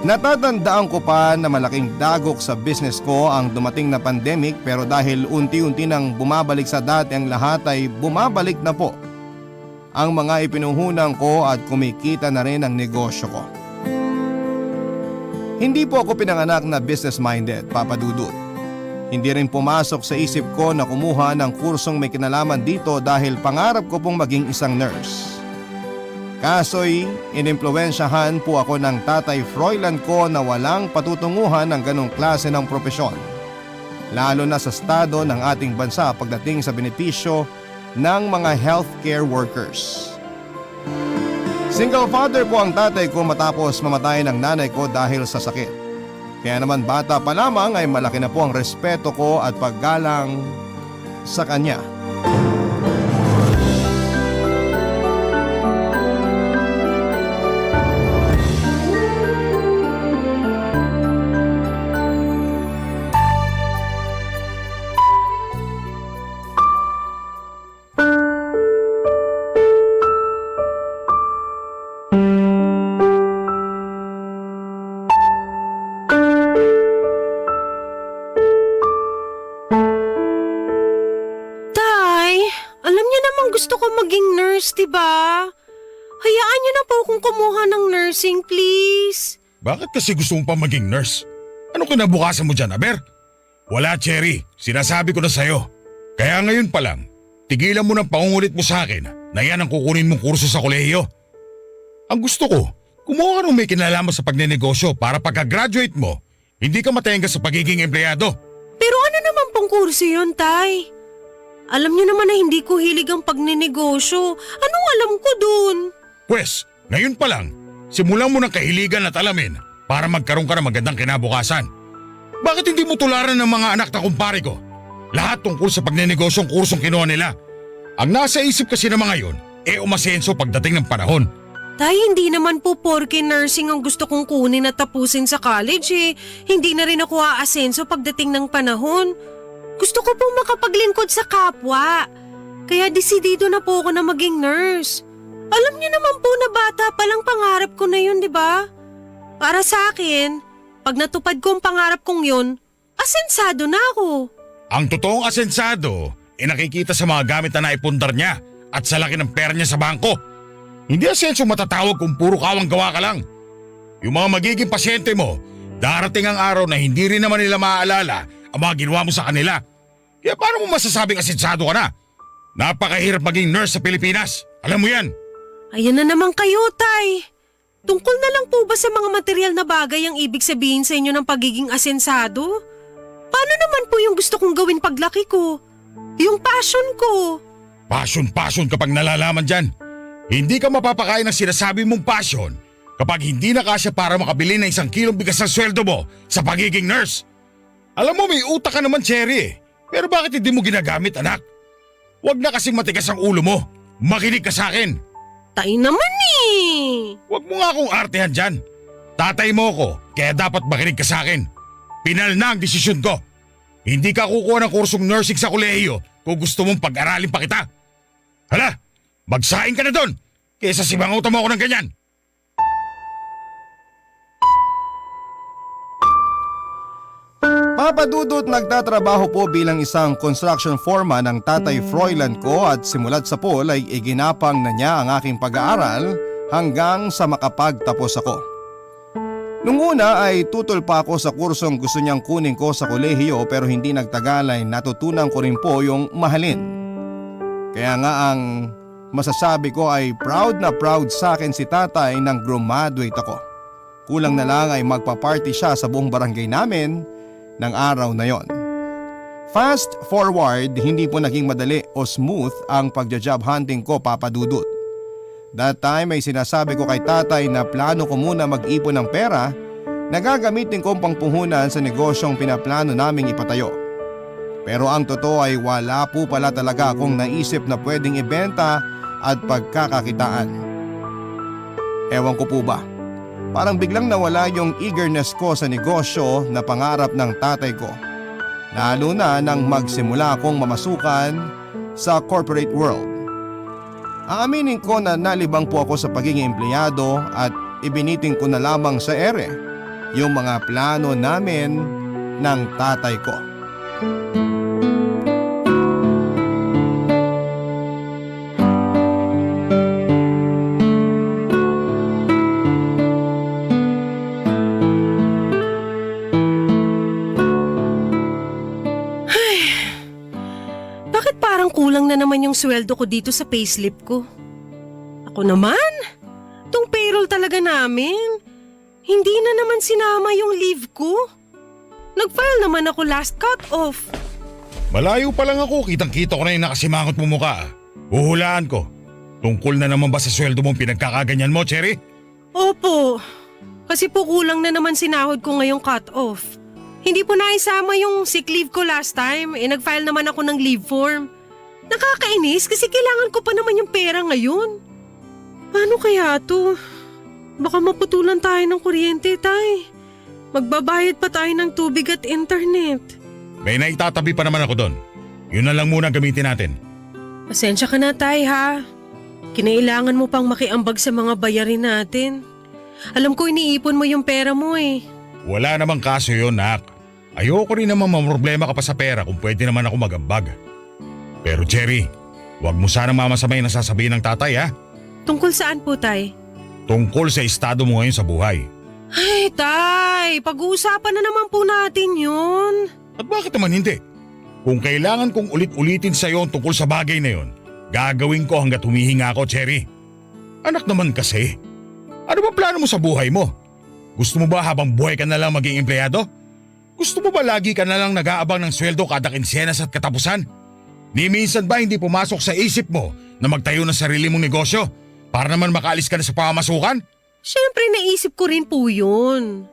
Natatandaan ko pa na malaking dagok sa business ko ang dumating na pandemic pero dahil unti-unti nang bumabalik sa dati ang lahat ay bumabalik na po ang mga ipinuhunan ko at kumikita na rin ang negosyo ko. Hindi po ako pinanganak na business-minded, Papa Dudut. Hindi rin pumasok sa isip ko na kumuha ng kursong may kinalaman dito dahil pangarap ko pong maging isang nurse. Kaso'y inimpluwensyahan po ako ng Tatay Froilan ko na walang patutunguhan ng ganong klase ng propesyon. Lalo na sa estado ng ating bansa pagdating sa benepisyo ng mga healthcare workers. Single father po ang tatay ko matapos mamatay ng nanay ko dahil sa sakit. Kaya naman bata pa lamang ay malaki na po ang respeto ko at paggalang sa kanya. diba? Hayaan niyo na po kung kumuha ng nursing, please. Bakit kasi gusto mo pa maging nurse? Ano kinabukasan mo dyan, Aber? Wala, Cherry. Sinasabi ko na sa'yo. Kaya ngayon pa lang, tigilan mo ng pangungulit mo sa akin na yan ang kukunin mong kurso sa kolehiyo. Ang gusto ko, kumuha ka nung may kinalaman sa pagnenegosyo para pagka-graduate mo, hindi ka matenga sa pagiging empleyado. Pero ano naman pong kurso yun, Tay? Alam niyo naman na hindi ko hilig ang pagnenegosyo. Anong alam ko dun? Pwes, ngayon pa lang, simulan mo ng kahiligan at alamin para magkaroon ka ng magandang kinabukasan. Bakit hindi mo tularan ng mga anak na kumpare ko? Lahat tungkol sa pagnenegosyo ang kursong kinuha nila. Ang nasa isip kasi ng mga yun, umasenso pagdating ng panahon. Tay, hindi naman po porke nursing ang gusto kong kunin at tapusin sa college eh. Hindi na rin ako aasenso pagdating ng panahon. Gusto ko pong makapaglingkod sa kapwa. Kaya desidido na po ako na maging nurse. Alam niyo naman po na bata pa lang pangarap ko na yun, di ba? Para sa akin, pag natupad ko ang pangarap kong yun, asensado na ako. Ang totoong asensado, nakikita sa mga gamit na naipundar niya at sa laki ng pera niya sa bangko. Hindi asenso matatawag kung puro kawang gawa ka lang. Yung mga magiging pasyente mo, darating ang araw na hindi rin naman nila maaalala ang mga ginawa mo sa kanila. Kaya paano mo masasabing asensado ka na? Napakahirap maging nurse sa Pilipinas. Alam mo yan. Ayan na naman kayo, Tay. Tungkol na lang po ba sa mga material na bagay ang ibig sabihin sa inyo ng pagiging asensado? Paano naman po yung gusto kong gawin paglaki ko? Yung passion ko. Passion kapag nalalaman dyan. Hindi ka mapapakain ng sinasabi mong passion kapag hindi na kasya para makabili ng 1 kilong bigas ng sweldo mo sa pagiging nurse. Alam mo may utak ka naman, Cherry. Pero bakit hindi mo ginagamit, anak? Huwag na kasing matigas ang ulo mo. Makinig ka sa akin. Tay naman eh. Huwag mo nga akong artehan dyan. Tatay mo ko, kaya dapat makinig ka sa akin. Pinal na ang desisyon ko. Hindi ka kukuha ng kursong nursing sa kolehiyo kung gusto mong pag-aralin pa kita. Hala, magsaing ka na doon, kaysa simangutan mo ako ng ganyan. Papa Dudut, nagtatrabaho po bilang isang construction foreman ng tatay Froilan ko at simulat sa pool ay iginapang na niya ang aking pag-aaral hanggang sa makapagtapos ako. Nung una ay tutol pa ako sa kursong gusto niyang kunin ko sa kolehiyo pero hindi nagtagal ay natutunan ko rin po yung mahalin. Kaya nga ang masasabi ko ay proud na proud sa akin si tatay nang graduate ako. Kulang na lang ay magpa-party siya sa buong barangay namin ng araw na yon. Fast forward, hindi po naging madali o smooth ang pagja-job hunting ko, Papa Dudut. That time ay sinasabi ko kay tatay na plano ko muna mag-ipon ng pera na gagamitin kong pangpuhunan sa negosyong pinaplano naming ipatayo. Pero ang totoo ay wala po pala talaga akong naisip na pwedeng ibenta at pagkakakitaan. Ewan ko po ba? Parang biglang nawala yung eagerness ko sa negosyo na pangarap ng tatay ko. Lalo na nang magsimula akong mamasukan sa corporate world. Aaminin ko na nalibang po ako sa pagiging empleyado at ibiniting ko na lamang sa ere yung mga plano namin ng tatay ko. Kulang na naman yung sweldo ko dito sa payslip ko. Ako naman, tong payroll talaga namin. Hindi na naman sinama yung leave ko. Nag-file naman ako last cut-off. Malayo pa lang ako, kitang-kita ko na yung nakasimangot mo mukha. Uhulaan ko. Tungkol na naman ba sa sweldo mong pinagkakaganyan mo, Cherry? Opo, kasi po kulang na naman sinahod ko ngayong cut-off. Hindi po naisama yung sick leave ko last time, nag-file naman ako ng leave form. Nakakainis kasi kailangan ko pa naman yung pera ngayon. Paano kaya to? Baka maputulan tayo ng kuryente, Tay. Magbabayad pa tayo ng tubig at internet. May naitatabi pa naman ako doon. Yun na lang muna ang gamitin natin. Pasensya ka na, Tay, ha? Kinailangan mo pang makiambag sa mga bayarin natin. Alam ko iniipon mo yung pera mo eh. Wala namang kaso yun, Nak. Ayoko rin naman mamroblema ka pa sa pera kung pwede naman ako magambag. Pero Cherry, Huwag mo sanang mamasamay na sasabihin ng tatay ha. Tungkol saan po, Tay? Tungkol sa estado mo ngayon sa buhay. Ay, Tay, pag-uusapan na naman po natin yun. At bakit naman hindi? Kung kailangan kong ulit-ulitin sa iyo tungkol sa bagay na yon, gagawin ko hanggat humihinga ako, Cherry. Anak naman kasi. Ano ba plano mo sa buhay mo? Gusto mo ba habang buhay ka na lang maging empleyado? Gusto mo ba lagi ka na lang nag-aabang ng sweldo kada kinsenas at katapusan? Ni minsan ba hindi pumasok sa isip mo na magtayo ng sarili mong negosyo para naman makaalis ka na sa pamamasukan? Siyempre naisip ko rin po yun.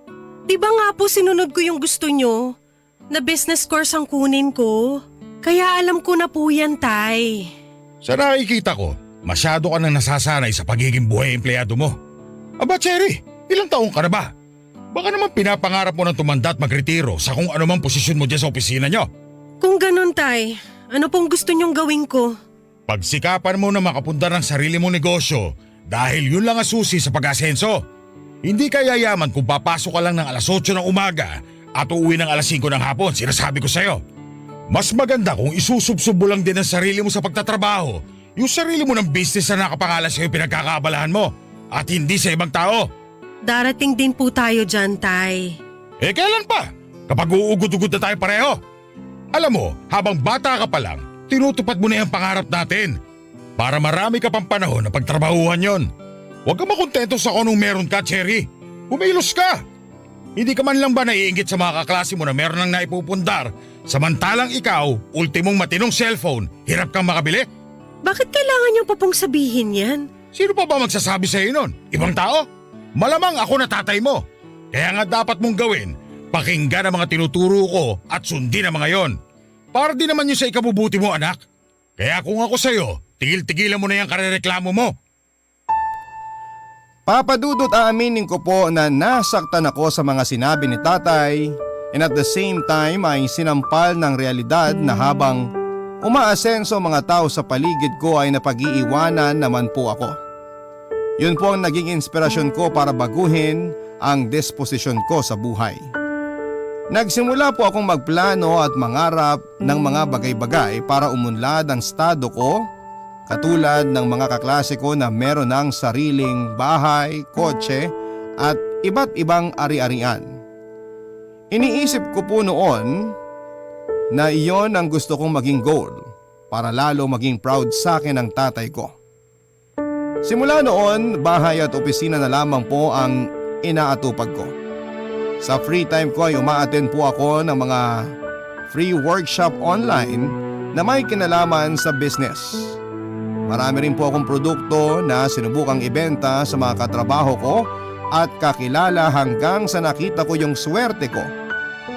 Di ba nga po sinunod ko yung gusto nyo? Na business course ang kunin ko. Kaya alam ko na po yan, Tay. Sa nakikita ko, masyado ka nang nasasanay sa pagiging buhay empleyado mo. Aba Cherry, ilang taong ka na ba? Baka naman pinapangarap mo ng tumanda at magretiro sa kung anumang posisyon mo dyan sa opisina nyo. Kung ganun, Tay, ano pong gusto nyong gawin ko? Pagsikapan mo na makapundar ng sarili mong negosyo dahil yun lang ang susi sa pag-asenso. Hindi ka yayaman kung papasok ka lang ng alas 8 ng umaga at uuwi ng alas 5 ng hapon, sinasabi ko sa'yo. Mas maganda kung isusubsob mo lang din ang sarili mo sa pagtatrabaho, yung sarili mo ng business na nakapangalan sa'yo pinagkakaabalahan mo at hindi sa ibang tao. Darating din po tayo dyan, Tay. Eh kailan pa? Kapag uugod-ugod na tayo pareho. Alam mo, habang bata ka pa lang, tinutupad mo na yung pangarap natin. Para marami ka pang panahon na pagtrabahuhan yon. Huwag ka makontento sa kung anong meron ka, Cherry. Kumilos ka. Hindi ka man lang ba naiinggit sa mga kaklase mo na meron nang naipupundar, samantalang ikaw, ultimong matinong cellphone, hirap kang makabili? Bakit kailangan niyo pa pong sabihin yan? Sino pa ba magsasabi sa'yo nun? Ibang tao? Malamang ako na tatay mo. Kaya nga dapat mong gawin, pakinggan ang mga tinuturo ko at sundin ang mga yon. Para din naman yun sa ikabubuti mo, anak. Kaya kung ako sa'yo, tigil-tigilan mo na yung karereklamo mo. Papa Dudut, aaminin ko po na nasaktan ako sa mga sinabi ni tatay, and at the same time ay sinampal ng realidad na habang umaasenso mga tao sa paligid ko ay napag-iiwanan naman po ako. Yun po ang naging inspirasyon ko para baguhin ang disposisyon ko sa buhay. Nagsimula po akong magplano at mangarap ng mga bagay-bagay para umunlad ang estado ko, katulad ng mga kaklase ko na meron ng sariling bahay, kotse at iba't ibang ari-arian. Iniisip ko po noon na iyon ang gusto kong maging goal para lalo maging proud sa akin ang tatay ko. Simula noon, bahay at opisina na lamang po ang inaatupag ko. Sa free time ko ay uma-attend po ako ng mga free workshop online na may kinalaman sa business. Marami rin po akong produkto na sinubukang ibenta sa mga katrabaho ko at kakilala hanggang sa nakita ko yung swerte ko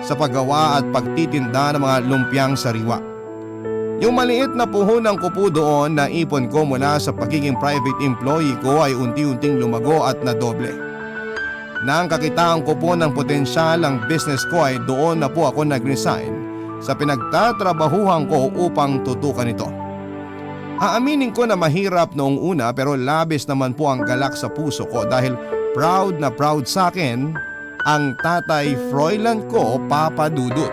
sa paggawa at pagtitinda ng mga lumpiang sariwa. Yung maliit na puhunan ko po doon na ipon ko mula sa pagiging private employee ko ay unti-unting lumago at nadoble. Nang kakitaan ko po ng potensyal ang business ko ay doon na po ako nag-resign sa pinagtatrabahuhan ko upang tutukan ito. Aaminin ko na mahirap noong una pero labis naman po ang galak sa puso ko dahil proud na proud sa akin ang tatay Froilan ko, Papa Dudut.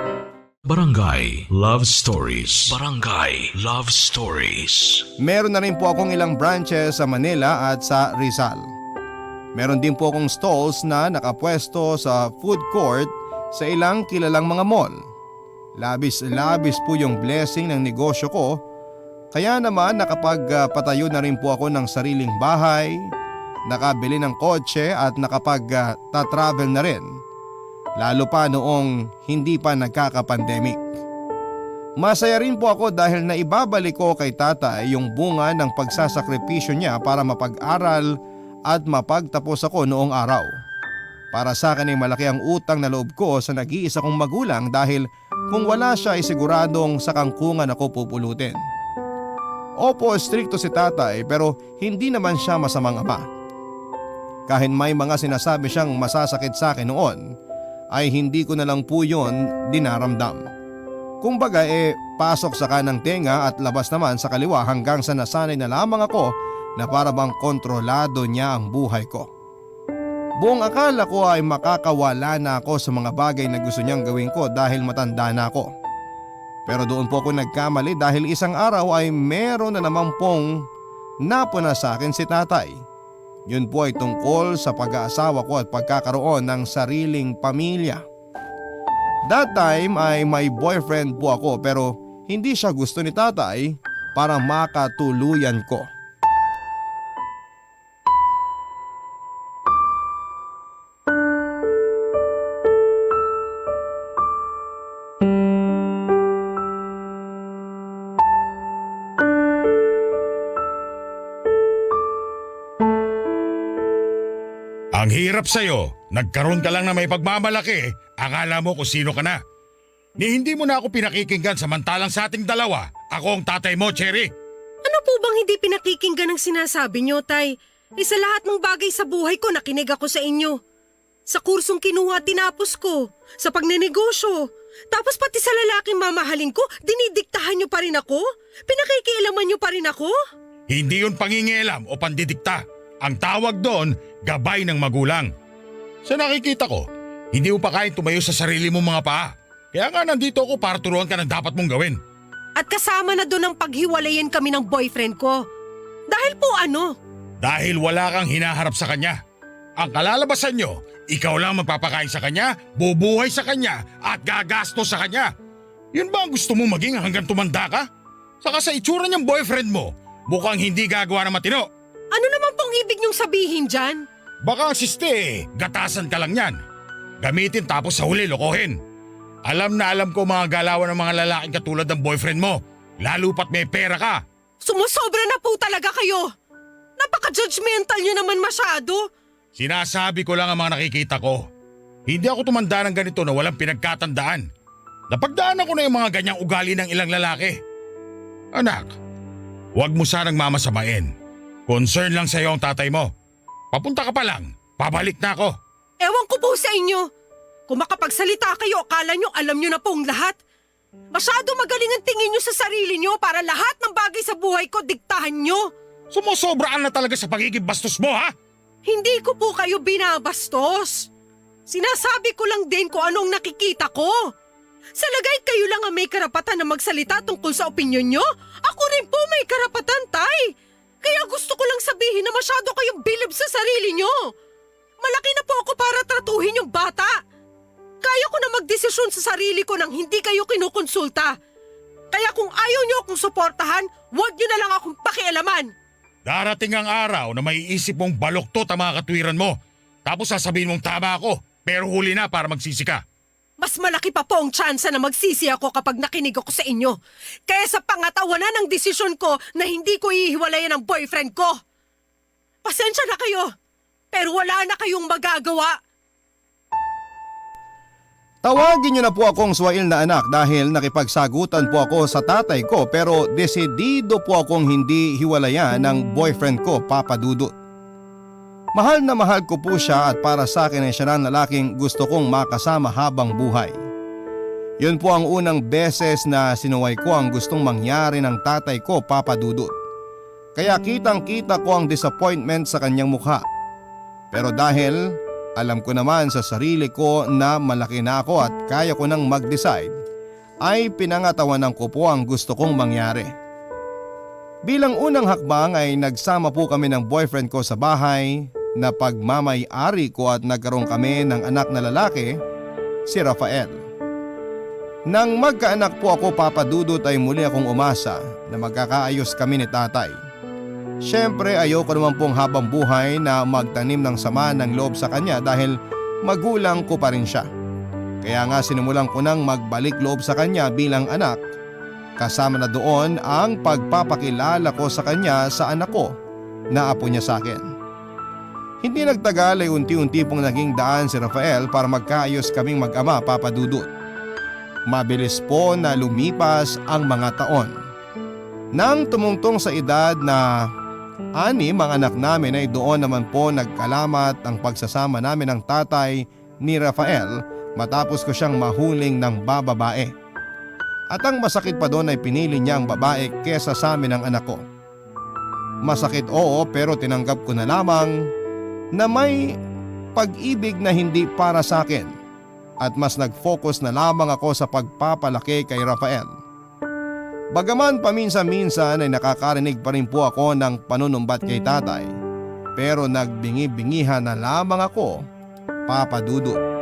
Barangay Love Stories. Barangay Love Stories. Meron na rin po akong ilang branches sa Manila at sa Rizal. Meron din po akong stalls na nakapwesto sa food court sa ilang kilalang mga mall. Labis-labis po yung blessing ng negosyo ko. Kaya naman nakapagpatayo na rin po ako ng sariling bahay, nakabili ng kotse at nakapag-travel na rin. Lalo pa noong hindi pa nagkaka-pandemic. Masaya rin po ako dahil naibabalik ko kay tatay yung bunga ng pagsasakripisyo niya para mapag-aral at mapagtapos ako noong araw. Para sa akin ay malaki ang utang na loob ko sa nag-iisa kong magulang dahil kung wala siya ay siguradong sa kangkungan ako pupulutin. Opo, strikto si tatay pero hindi naman siya masamang ama. Kahit may mga sinasabi siyang masasakit sa akin noon, ay hindi ko na lang po yun dinaramdam. Kumbaga pasok sa kanang tenga at labas naman sa kaliwa hanggang sa nasanay na lamang ako na para bang kontrolado niya ang buhay ko. Buong akala ko ay makakawala na ako sa mga bagay na gusto niyang gawin ko dahil matanda na ako. Pero doon po ako nagkamali dahil isang araw ay meron na naman pong napuna sa akin si tatay. Yun po ay tungkol sa pag-aasawa ko at pagkakaroon ng sariling pamilya. That time ay may boyfriend po ako pero hindi siya gusto ni tatay para makatuluyan ko. Ang hirap sa'yo, nagkaroon ka lang na may pagmamalaki, akala mo kung sino ka na. Ni hindi mo na ako pinakikinggan samantalang sa ating dalawa, ako ang tatay mo, Cherry. Ano po bang hindi pinakikinggan ang sinasabi niyo, Tay? Sa lahat ng bagay sa buhay ko nakinig ako sa inyo. Sa kursong kinuha tinapos ko, sa pagnenegosyo. Tapos pati sa lalaking mamahalin ko, dinidiktahan niyo pa rin ako? Pinakikialaman niyo pa rin ako? Hindi yun pangingialam o pandidikta. Ang tawag doon, gabay ng magulang. Sa nakikita ko, hindi mo pa kayang tumayo sa sarili mong mga paa. Kaya nga nandito ako para turuan ka ng dapat mong gawin. At kasama na doon ang paghiwalayin kami ng boyfriend ko. Dahil po ano? Dahil wala kang hinaharap sa kanya. Ang kalalabasan nyo, ikaw lang magpapakain sa kanya, bubuhay sa kanya, at gagastos sa kanya. Yun ba ang gusto mong maging hanggang tumanda ka? Saka sa itsura niyang boyfriend mo, mukhang hindi gagawa ng matino. Ano naman pong ibig niyong sabihin dyan? Baka ang siste, gatasan ka lang yan. Gamitin tapos sa huli lokohin. Alam na alam ko mga galawan ng mga lalaking katulad ng boyfriend mo, lalo pat may pera ka. Sumusobra na po talaga kayo. Napaka-judgmental niyo naman masyado. Sinasabi ko lang ang mga nakikita ko. Hindi ako tumanda ng ganito na walang pinagkatandaan. Napagdaanan ko na yung mga ganyang ugali ng ilang lalaki. Anak, huwag mo sanang mamasamain. Concern lang sa iyo ang tatay mo. Papunta ka pa lang, pabalik na ako. Ewan ko po sa inyo. Kung makapagsalita kayo, akala nyo alam nyo na pong lahat. Masyado magaling ang tingin nyo sa sarili nyo para lahat ng bagay sa buhay ko diktahan nyo. Sumusobraan na talaga sa pagiging bastos mo, ha? Hindi ko po kayo binabastos. Sinasabi ko lang din kung anong nakikita ko. Sa lagay kayo lang ang may karapatan na magsalita tungkol sa opinyon nyo. Ako rin po may karapatan, Tay. Kaya gusto ko lang sabihin na masyado kayong bilib sa sarili nyo. Malaki na po ako para tratuhin yung bata. Kaya ko na magdesisyon sa sarili ko nang hindi kayo kinukonsulta. Kaya kung ayaw nyo akong suportahan, huwag nyo na lang akong pakialaman. Darating ang araw na maiisip mong baluktot ang mga katwiran mo. Tapos sasabihin mong tama ako, pero huli na para magsisi ka. Mas malaki pa po ang tsansa na magsisi ako kapag nakinig ako sa inyo. Kaya sa pangatawanan ng desisyon ko na hindi ko ihiwalayan ang boyfriend ko. Pasensya na kayo, pero wala na kayong magagawa. Tawagin niyo na po akong Swail na anak dahil nakipagsagutan po ako sa tatay ko pero desidido po akong hindi hiwalayan ng boyfriend ko, Papa Dudut. Mahal na mahal ko po siya at para sa akin ay siya ng lalaking gusto kong makasama habang buhay. Yun po ang unang beses na sinuway ko ang gustong mangyari ng tatay ko, Papa Dudut. Kaya kitang kita ko ang disappointment sa kanyang mukha. Pero dahil alam ko naman sa sarili ko na malaki na ako at kaya ko nang mag-decide, ay pinangatawanan ko po ang gusto kong mangyari. Bilang unang hakbang ay nagsama po kami ng boyfriend ko sa bahay na pagmamay-ari ko at nagkaroon kami ng anak na lalaki, si Rafael. Nang magkaanak po ako, Papa Dudut, ay muli akong umasa na magkakaayos kami ni tatay. Siyempre ayoko naman pong habang buhay na magtanim ng sama ng loob sa kanya dahil magulang ko pa rin siya. Kaya nga sinimulan ko nang magbalik loob sa kanya bilang anak. Kasama na doon ang pagpapakilala ko sa kanya sa anak ko na apo niya sa akin. Hindi nagtagal ay unti-unti pong naging daan si Rafael para magkaayos kaming mag-ama, Papa Dudut. Mabilis po na lumipas ang mga taon. Nang tumungtong sa edad na 6 ang anak namin ay doon naman po nagkalamat ang pagsasama namin ng tatay ni Rafael matapos ko siyang mahuling ng bababae. At ang masakit pa doon ay pinili niya ang babae kesa sa amin ang anak ko. Masakit oo, pero tinanggap ko na lamang na may pag-ibig na hindi para sa akin at mas nag-focus na lamang ako sa pagpapalaki kay Rafael. Bagaman paminsan-minsan ay nakakarinig pa rin po ako ng panunumbat kay tatay, pero nagbingi-bingihan na lamang ako, Papa Dudut.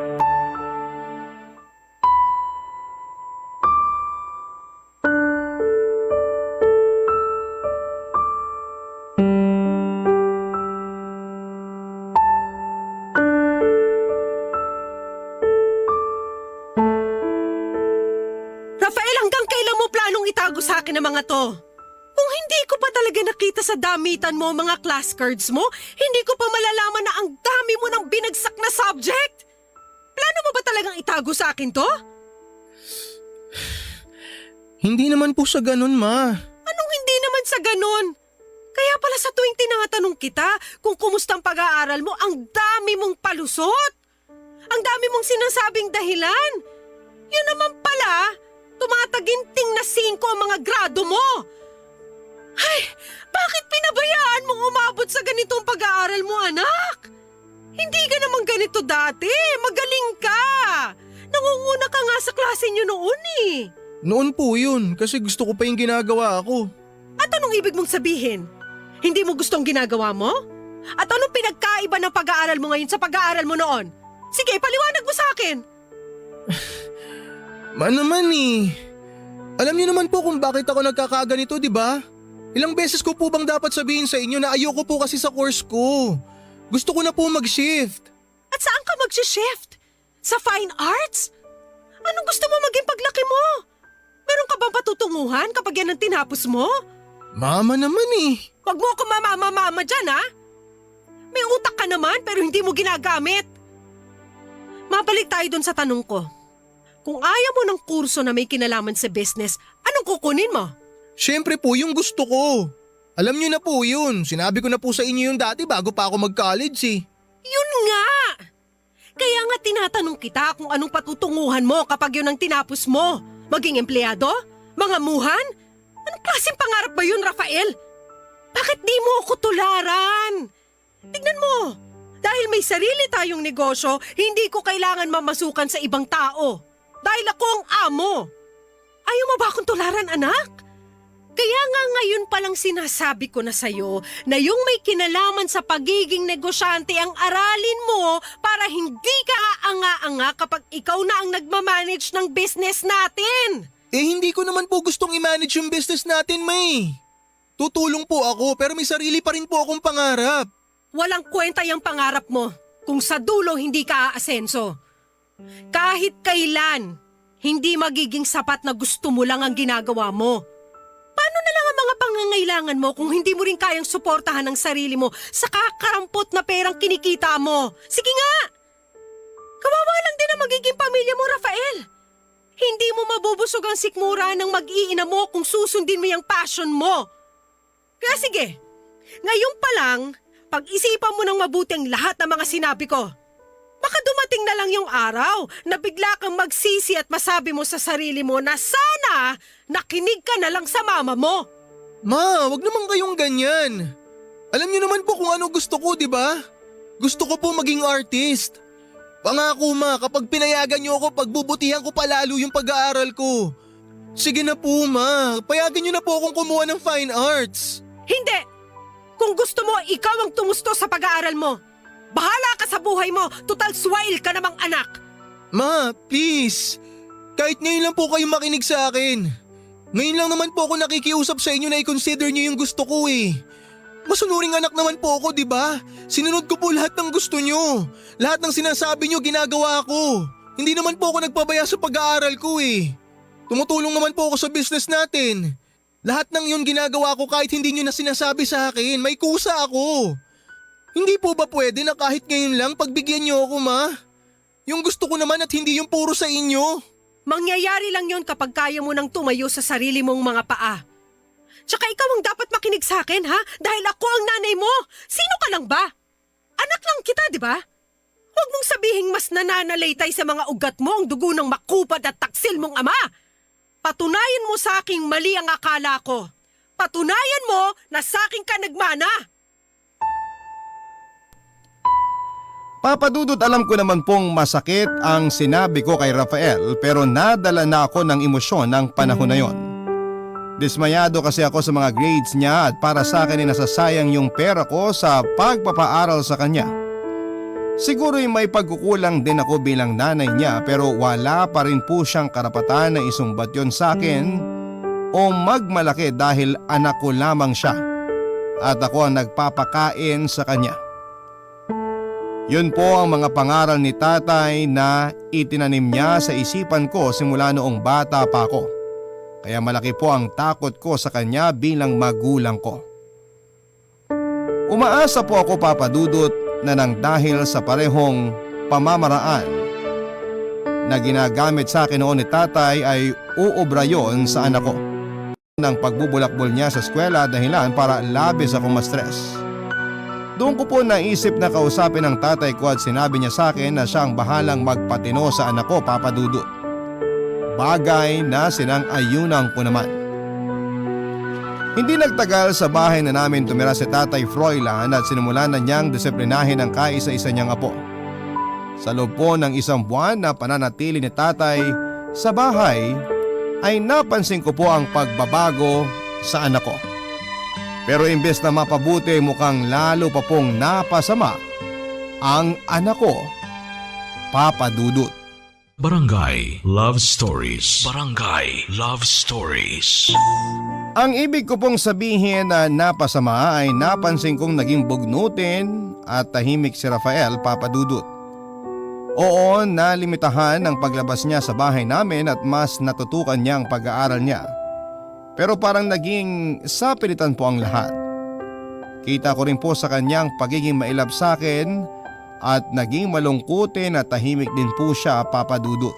Rafael, hanggang kailan mo planong itago sa akin ang mga to? Kung hindi ko pa talaga nakita sa damitan mo mga class cards mo, hindi ko pa malalaman na ang dami mo ng binagsak na subject. Plano mo ba talagang itago sa akin to? Hindi naman po sa ganun, Ma. Anong hindi naman sa ganun? Kaya pala sa tuwing tinatanong kita kung kumusta ang pag-aaral mo, ang dami mong palusot. Ang dami mong sinasabing dahilan. Yun naman pala, tumataginting na 5 ang mga grado mo. Ay, bakit pinabayaan mong umabot sa ganitong pag-aaral mo, anak? Hindi ka naman ganito dati. Magaling ka. Nangunguna ka nga sa klase niyo noon eh. Noon po yun, kasi gusto ko pa yung ginagawa ako. At anong ibig mong sabihin? Hindi mo gustong ginagawa mo? At anong pinagkaiba ng pag-aaral mo ngayon sa pag-aaral mo noon? Sige, paliwanag mo sa akin. Ma naman eh. Alam niyo naman po kung bakit ako nagkakaganito, di ba? Ilang beses ko po bang dapat sabihin sa inyo na ayoko po kasi sa course ko. Gusto ko na po mag-shift. At saan ka mag-shift? Sa fine arts? Anong gusto mo maging paglaki mo? Meron ka bang patutunguhan kapag yan ang tinapos mo? Mama naman eh. Huwag mo ako mama dyan, ha? May utak ka naman pero hindi mo ginagamit. Mabalik tayo dun sa tanong ko. Kung ayaw mo ng kurso na may kinalaman sa business, anong kukunin mo? Siyempre po yung gusto ko. Alam niyo na po yun. Sinabi ko na po sa inyo yung dati bago pa ako mag-college eh. Yun nga! Kaya nga tinatanong kita kung anong patutunguhan mo kapag yun ang tinapos mo. Maging empleyado? Mga muhan? Anong klaseng pangarap ba yun, Rafael? Bakit di mo ako tularan? Tignan mo, dahil may sarili tayong negosyo, hindi ko kailangan mamasukan sa ibang tao. Dahil ako ang amo. Ayaw mo ba akong tularan, anak? Kaya nga ngayon palang sinasabi ko na sa'yo na yung may kinalaman sa pagiging negosyante ang aralin mo para hindi ka aanga-anga kapag ikaw na ang nagmamanage ng business natin. Eh hindi ko naman po gustong i-manage yung business natin, May. Tutulong po ako pero may sarili pa rin po akong pangarap. Walang kwenta yung pangarap mo kung sa dulo hindi ka aasenso. Kahit kailan, hindi magiging sapat na gusto mo lang ang ginagawa mo. Paano na lang ang mga pangangailangan mo kung hindi mo rin kayang suportahan ang sarili mo sa kakarampot na perang kinikita mo? Sige nga! Kawawa lang din ang magiging pamilya mo, Rafael. Hindi mo mabubusog ang sikmura ng mag-iina mo kung susundin mo yung passion mo. Kaya sige, ngayon pa lang, pag-isipan mo ng mabuti ang lahat ng mga sinabi ko. Baka dumating na lang yung araw na bigla kang magsisi at masabi mo sa sarili mo na sana nakinig ka na lang sa mama mo. Ma, wag naman kayong ganyan. Alam niyo naman po kung ano gusto ko, di ba? Gusto ko po maging artist. Pangako ma, kapag pinayagan niyo ako, pagbubutihan ko palalo yung pag-aaral ko. Sige na po ma, payagan niyo na po akong kumuha ng fine arts. Hindi! Kung gusto mo, ikaw ang tumusto sa pag-aaral mo. Bahala ka sa buhay mo, total swail ka namang anak. Ma, please. Kahit ngayon lang po kayo makinig sa akin. Ngayon lang naman po ako nakikiusap sa inyo na i-consider niyo yung gusto ko eh. Masunuring anak naman po ako, di ba? Sinunod ko po lahat ng gusto niyo. Lahat ng sinasabi niyo ginagawa ko. Hindi naman po ako nagpabaya sa pag-aaral ko eh. Tumutulong naman po ako sa business natin. Lahat ng yun ginagawa ko kahit hindi niyo na sinasabi sa akin. May kusa ako. Hindi po ba pwede na kahit ngayon lang pagbigyan niyo ako, ma? Yung gusto ko naman at hindi yung puro sa inyo. Mangyayari lang yon kapag kaya mo nang tumayo sa sarili mong mga paa. Tsaka ikaw ang dapat makinig sa akin, ha? Dahil ako ang nanay mo. Sino ka lang ba? Anak lang kita, di ba? Huwag mong sabihing mas nananalaytay sa mga ugat mo ang dugo ng makupad at taksil mong ama. Patunayan mo sa aking mali ang akala ko. Patunayan mo na sa akin ka nagmana. Papa Dudut, alam ko naman pong masakit ang sinabi ko kay Rafael pero nadala na ako ng emosyon ng panahon na yon. Dismayado kasi ako sa mga grades niya at para sa akin ay nasasayang yung pera ko sa pagpapaaral sa kanya. Siguro'y may pagkukulang din ako bilang nanay niya pero wala pa rin po siyang karapatan na isumbat yon sa akin o magmalaki dahil anak ko lamang siya at ako ang nagpapakain sa kanya. Yun po ang mga pangaral ni tatay na itinanim niya sa isipan ko simula noong bata pa ako. Kaya malaki po ang takot ko sa kanya bilang magulang ko. Umaasa po ako, Papa Dudut, na nang dahil sa parehong pamamaraan na ginagamit sa akin noon ni tatay ay uubra yon sa anak ko. Nang pagbubulakbol niya sa eskwela dahilan para labis akong ma-stress. Doon ko po naisip na kausapin ang tatay ko at sinabi niya sa akin na siya ang bahalang magpatino sa anak ko, Papa Dudut. Bagay na sinang-ayunan ko naman. Hindi nagtagal sa bahay na namin tumira si Tatay Froilan at sinimulan na niyang disiplinahin ang kaisa-isa niyang apo. Sa loob po ng isang buwan na pananatili ni tatay sa bahay ay napansin ko po ang pagbabago sa anak ko. Pero imbes na mapabuti mukhang lalo pa pong napasama ang anak ko, Papa Dudut. Barangay Love Stories. Barangay Love Stories. Ang ibig ko pong sabihin na napasama ay napansin kong naging bugnutin at tahimik si Rafael, Papa Dudut. Oo, nalimitahan ang paglabas niya sa bahay namin at mas natutukan niya ang pag-aaral niya. Pero parang naging sapilitan po ang lahat. Kita ko rin po sa kanyang pagiging mailap sa akin at naging malungkutin at tahimik din po siya, Papa Dudut.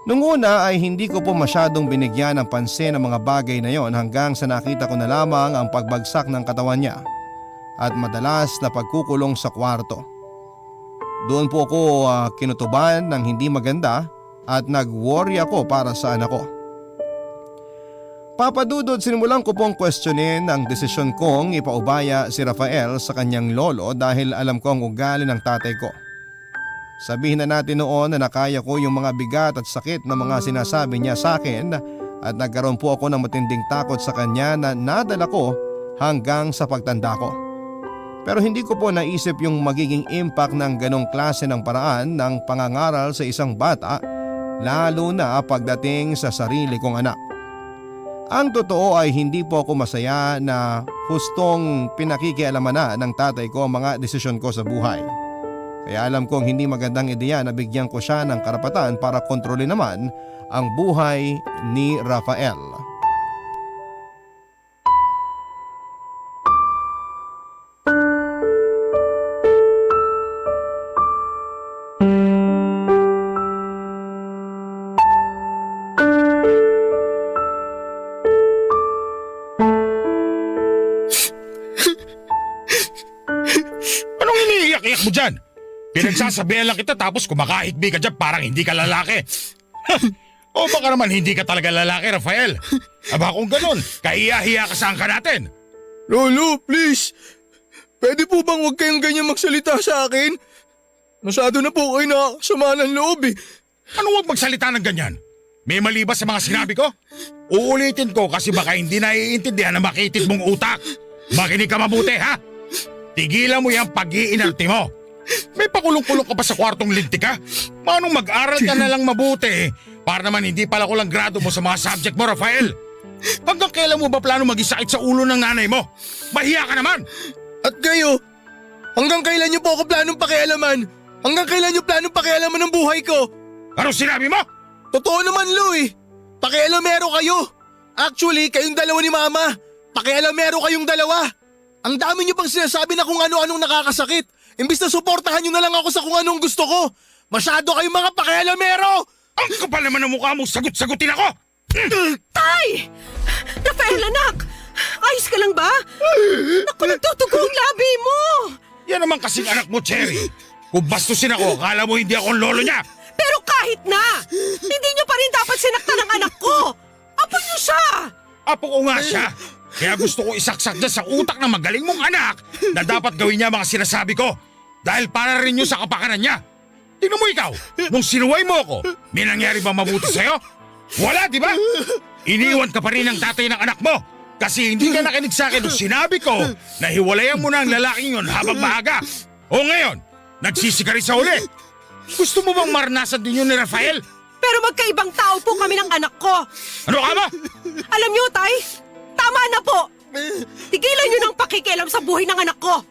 Nung una ay hindi ko po masyadong binigyan ng pansin ang mga bagay na yon hanggang sa nakita ko na lamang ang pagbagsak ng katawan niya at madalas na pagkukulong sa kwarto. Doon po ako kinutuban ng hindi maganda at nag-worry ako para sa anak ko. Papa Dudut, sinimulan ko pong questionin ang desisyon kong ipaubaya si Rafael sa kanyang lolo dahil alam ko ang ugali ng tatay ko. Sabihin na natin noon na nakaya ko yung mga bigat at sakit na mga sinasabi niya sa akin at nagkaroon po ako ng matinding takot sa kanya na nadala ko hanggang sa pagtanda ko. Pero hindi ko po naisip yung magiging impact ng ganong klase ng paraan ng pangangaral sa isang bata, lalo na pagdating sa sarili kong anak. Ang totoo ay hindi po ako masaya na hustong pinakikialaman na ng tatay ko ang mga desisyon ko sa buhay. Kaya alam kong hindi magandang ideya na bigyan ko siya ng karapatan para kontrolin naman ang buhay ni Rafael. Anong iniiyak-iyak mo dyan? Pinagsasabihan lang kita tapos kumakahigbi ka dyan parang hindi ka lalaki. O baka naman hindi ka talaga lalaki, Rafael. Aba kung ganun, kaiya-hiya ka sa angka natin. Lolo, please. Pwede po bang huwag kayong ganyan magsalita sa akin? Masyado na po kayo nakakasama ng loob eh. Ano huwag magsalita ng ganyan? May mali ba sa mga sinabi ko? Uulitin ko kasi baka hindi naiintindihan na makitid mong utak. Makinig ka mabuti, ha? Tigilan mo yung pag-iinalti mo. May pakulong-kulong ka pa sa kwartong lintik ka? Manong mag-aral ka na lang mabuti para naman hindi pala kulang grado mo sa mga subject mo, Rafael. Hanggang kailan mo ba plano mag-isakit sa ulo ng nanay mo? Mahiya ka naman! At kayo, hanggang kailan niyo po ako planong pakialaman? Hanggang kailan niyo planong pakialaman ng buhay ko? Ano sinabi mo? Totoo naman, Lo eh. Pakialamero kayo. Actually, kayong dalawa ni Mama. Pakialamero kayong dalawa. Ang dami niyo pang sinasabi na kung ano-anong nakakasakit. Imbis na suportahan niyo na lang ako sa kung anong gusto ko. Masyado kayong mga pakialamero! Ang kapal naman ng mukha mo, sagot-sagutin ako! Tay! Rafael, anak! Ayos ka lang ba? Naku, nagtutugo ang labi mo! Yan naman kasing anak mo, Cherry. Kung bastusin ako, akala mo hindi ako ang lolo niya. Pero kahit na! Hindi niyo pa rin dapat sinaktan ang anak ko! Apo niyo siya! Apo ko nga siya. Kaya gusto ko isaksak dyan sa utak ng magaling mong anak na dapat gawin niya mga sinasabi ko. Dahil para rin yun sa kapakanan niya. Tingnan mo ikaw, nung sinuway mo ako, may nangyari ba mabuti sa'yo? Wala, di ba? Iniwan ka pa rin ng tatay ng anak mo kasi hindi ka nakinig sa akin nung sinabi ko na hiwalayan mo na ang lalaking yun habang maaga. O ngayon, nagsisikari sa uli. Gusto mo bang maranasan din yun ni Rafael? Pero magkaibang tao po kami ng anak ko. Ano ka ba? Alam niyo, Tay, tama na po. Tigilan niyo ng pakikialam sa buhay ng anak ko.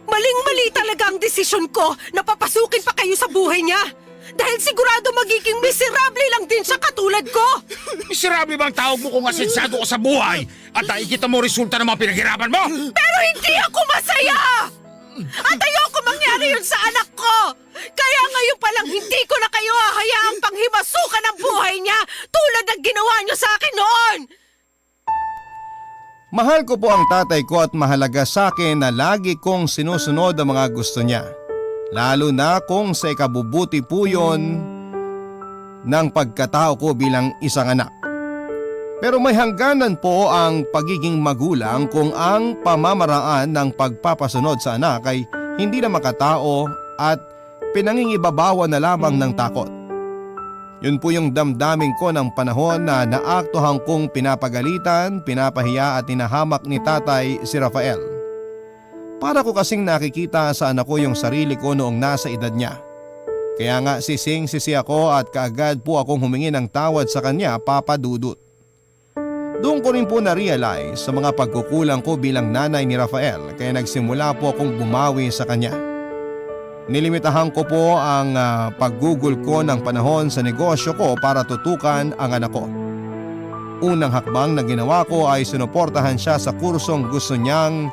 Maling-mali talaga ang desisyon ko na papasukin pa kayo sa buhay niya. Dahil sigurado magiging miserable lang din siya katulad ko. Miserable bang tawag mo kung asensado ka sa buhay at nakikita mo resulta ng mga pinaghirapan mo? Pero hindi ako masaya! At ayoko mangyari yun sa anak ko! Kaya ngayon palang hindi ko na kayo hahayaang panghimasukan ng buhay niya tulad ng ginawa niyo sa akin noon! Mahal ko po ang tatay ko at mahalaga sa akin na lagi kong sinusunod ang mga gusto niya. Lalo na kung sa ikabubuti po yun ng pagkatao ko bilang isang anak. Pero may hangganan po ang pagiging magulang kung ang pamamaraan ng pagpapasunod sa anak ay hindi na makatao at pinangingibabawan na lamang ng takot. Yun po yung damdamin ko ng panahon na naaktuhan kong pinapagalitan, pinapahiya at tinahamak ni tatay si Rafael. Para ko kasing nakikita sa anak ko yung sarili ko noong nasa edad niya. Kaya nga sising-sisi ako at kaagad po akong humingi ng tawad sa kanya, Papa Dudut. Doon ko rin po na-realize sa mga pagkukulang ko bilang nanay ni Rafael kaya nagsimula po akong bumawi sa kanya. Nilimitahan ko po ang paggugol ko ng panahon sa negosyo ko para tutukan ang anak ko. Unang hakbang na ginawa ko ay sinuportahan siya sa kursong gusto niyang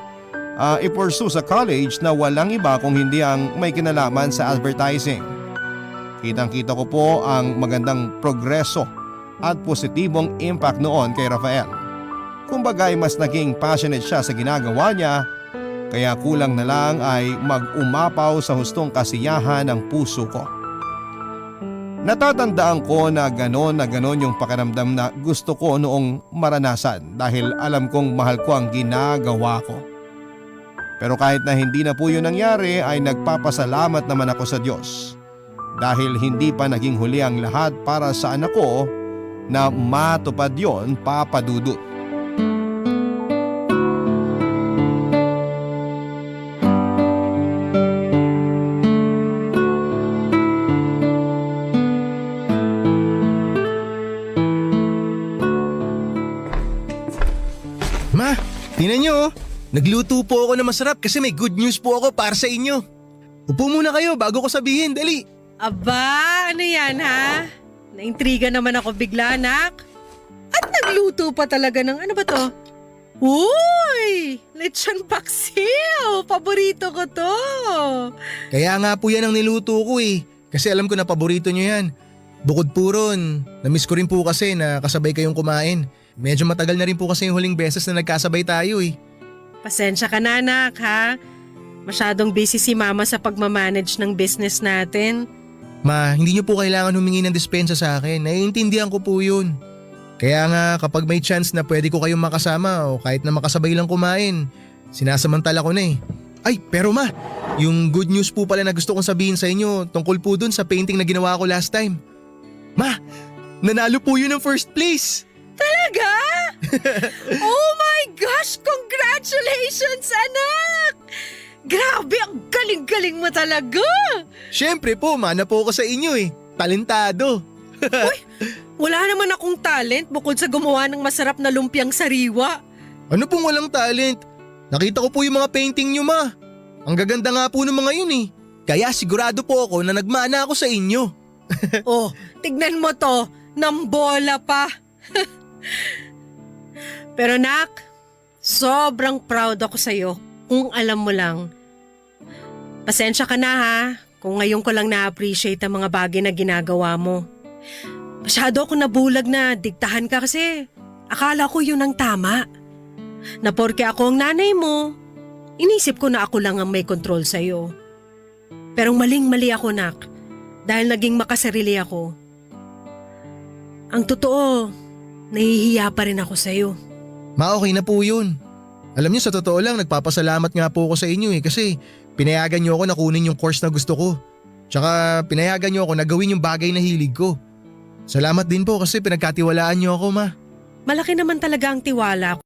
i-pursue sa college na walang iba kung hindi ang may kinalaman sa advertising. Kitang-kita ko po ang magandang progreso at positibong impact noon kay Rafael. Kumbaga'y mas naging passionate siya sa ginagawa niya, kaya kulang na lang ay mag-umapaw sa hustong kasiyahan ng puso ko. Natatandaan ko na ganon yung pakiramdam na gusto ko noong maranasan dahil alam kong mahal ko ang ginagawa ko. Pero kahit na hindi na po yun nangyari ay nagpapasalamat naman ako sa Diyos dahil hindi pa naging huli ang lahat para sa anak ko na matupad yon, Papa Dudut. Ma, tingnan nyo oh. Nagluto po ako na masarap kasi may good news po ako para sa inyo. Upo muna kayo bago ko sabihin, dali. Aba, ano yan ha? Naintriga naman ako bigla, anak. At nagluto pa talaga ng ano ba to? Uy! Lechon paksiw! Paborito ko to! Kaya nga po yan ang niluto ko eh. Kasi alam ko na paborito nyo yan. Bukod po ron, namiss ko rin po kasi na kasabay kayong kumain. Medyo matagal na rin po kasi yung huling beses na nagkasabay tayo eh. Pasensya ka na, anak, ha? Masyadong busy si mama sa pagmamanage ng business natin. Ma, hindi nyo po kailangan humingi ng dispensa sa akin. Naiintindihan ko po yun. Kaya nga kapag may chance na pwede ko kayong makasama o kahit na makasabay lang kumain, sinasamantala ko na eh. Ay, pero ma, yung good news po pala na gusto kong sabihin sa inyo tungkol po dun sa painting na ginawa ko last time. Ma, nanalo po yun ng first place. Talaga? Oh my gosh! Congratulations, anak! Grabe, ang galing-galing mo talaga! Siyempre po, mana po ako sa inyo eh. Talentado. Uy, wala naman akong talent bukod sa gumawa ng masarap na lumpiang sariwa. Ano pong walang talent? Nakita ko po yung mga painting nyo, ma. Ang gaganda nga po ng mga yun eh. Kaya sigurado po ako na nagmana ako sa inyo. Oh, tignan mo to. Nambola pa. Pero nak, sobrang proud ako sa'yo kung alam mo lang. Pasensya ka na ha, kung ngayon ko lang na-appreciate ang mga bagay na ginagawa mo. Masyado ako nabulag na diktahan ka kasi akala ko yun ang tama. Na porke ako ang nanay mo, inisip ko na ako lang ang may control sa'yo. Pero maling-mali ako, nak, dahil naging makasarili ako. Ang totoo, nahihiya pa rin ako sa'yo. Ma, okay na po yun. Alam niyo sa totoo lang, nagpapasalamat nga po ako sa inyo eh kasi pinayagan niyo ako na kunin yung course na gusto ko. Tsaka pinayagan niyo ako na gawin yung bagay na hilig ko. Salamat din po kasi pinagkatiwalaan niyo ako, ma. Malaki naman talaga ang tiwala ko.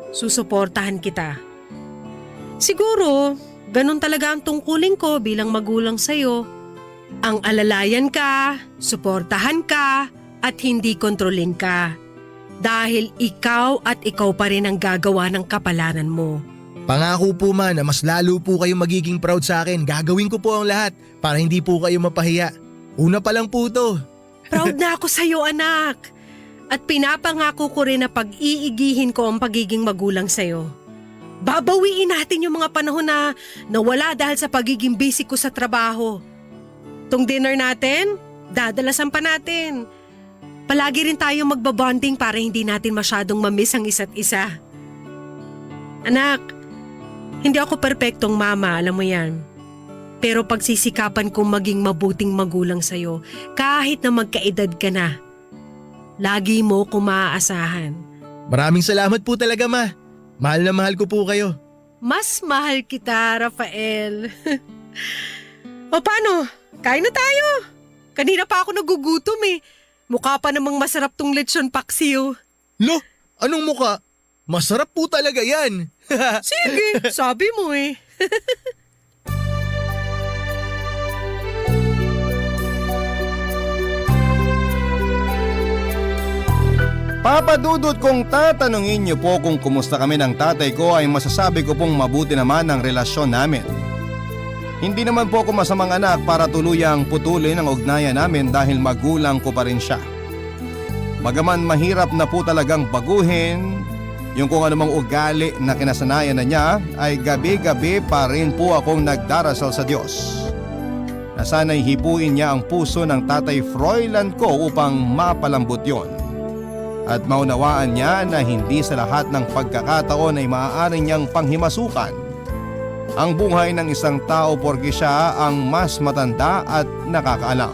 Susuportahan kita. Siguro, ganun talaga ang tungkulin ko bilang magulang sa'yo. Ang alalayan ka, suportahan ka, at hindi kontrolin ka. Dahil ikaw at ikaw pa rin ang gagawa ng kapalaran mo. Pangako po ma na mas lalo po kayo magiging proud sa akin. Gagawin ko po ang lahat para hindi po kayo mapahiya. Una pa lang po to. Proud na ako sa'yo, anak. At pinapangako ko rin na pag-iigihin ko ang pagiging magulang sa'yo. Babawiin natin yung mga panahon na nawala dahil sa pagiging busy ko sa trabaho. Tong dinner natin, dadalasan pa natin. Palagi rin tayo magbabonding para hindi natin masyadong mamiss ang isa't isa. Anak, hindi ako perpektong mama, alam mo yan. Pero pagsisikapan kong maging mabuting magulang sa'yo kahit na magkaedad ka na. Lagi mo ko maaasahan. Maraming salamat po talaga ma. Mahal na mahal ko po kayo. Mas mahal kita, Rafael. O paano? Kain na tayo. Kanina pa ako nagugutom eh. Mukha pa namang masarap tong lechon paksiw. Lo, anong muka? Masarap po talaga yan. Sige, sabi mo eh. Papa Dudut, kung tatanungin niyo po kung kumusta kami ng tatay ko ay masasabi ko pong mabuti naman ang relasyon namin. Hindi naman po ako masamang anak para tuluyang putulin ang ugnayan namin dahil magulang ko pa rin siya. Bagaman mahirap na po talagang baguhin yung kung anumang ugali na kinasanayan na niya, ay gabi-gabi pa rin po akong nagdarasal sa Diyos na sana'y hipuin niya ang puso ng tatay Froilan ko upang mapalambot yon. At maunawaan niya na hindi sa lahat ng pagkakataon ay maaari niyang panghimasukan ang buhay ng isang tao porke siya ang mas matanda at nakakaalam.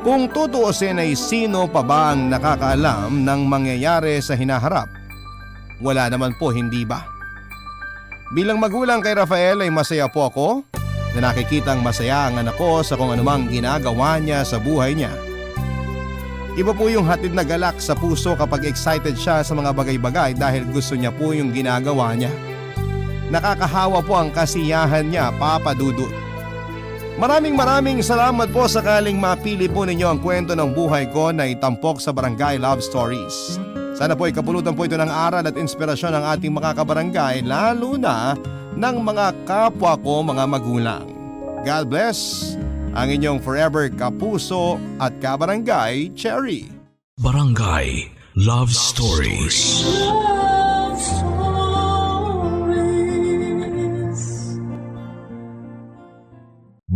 Kung tutuusin ay sino pa ba ang nakakaalam ng mangyayari sa hinaharap? Wala naman po, hindi ba? Bilang magulang kay Rafael ay masaya po ako na nakikitang masaya ang anak ko sa kung anumang ginagawa niya sa buhay niya. Iba po yung hatid na galak sa puso kapag excited siya sa mga bagay-bagay dahil gusto niya po yung ginagawa niya. Nakakahawa po ang kasiyahan niya, Papa Dudut. Maraming salamat po sakaling mapili po ninyo ang kwento ng buhay ko na itampok sa Barangay Love Stories. Sana po ikapulutan po ito ng aral at inspirasyon ng ating mga kabarangay, lalo na ng mga kapwa ko mga magulang. God bless ang inyong forever kapuso at kabarangay, Cherry. Barangay Love Stories. Love Stories.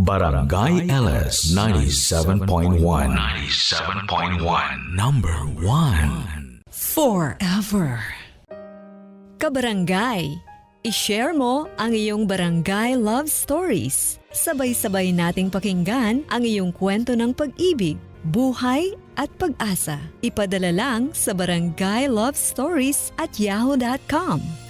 Barangay LS 97.1. 97.1. Number 1. Forever. Kabarangay, i-share mo ang iyong barangay love stories. Sabay-sabay nating pakinggan ang iyong kwento ng pag-ibig, buhay at pag-asa. Ipadala lang sa barangaylovestories@yahoo.com.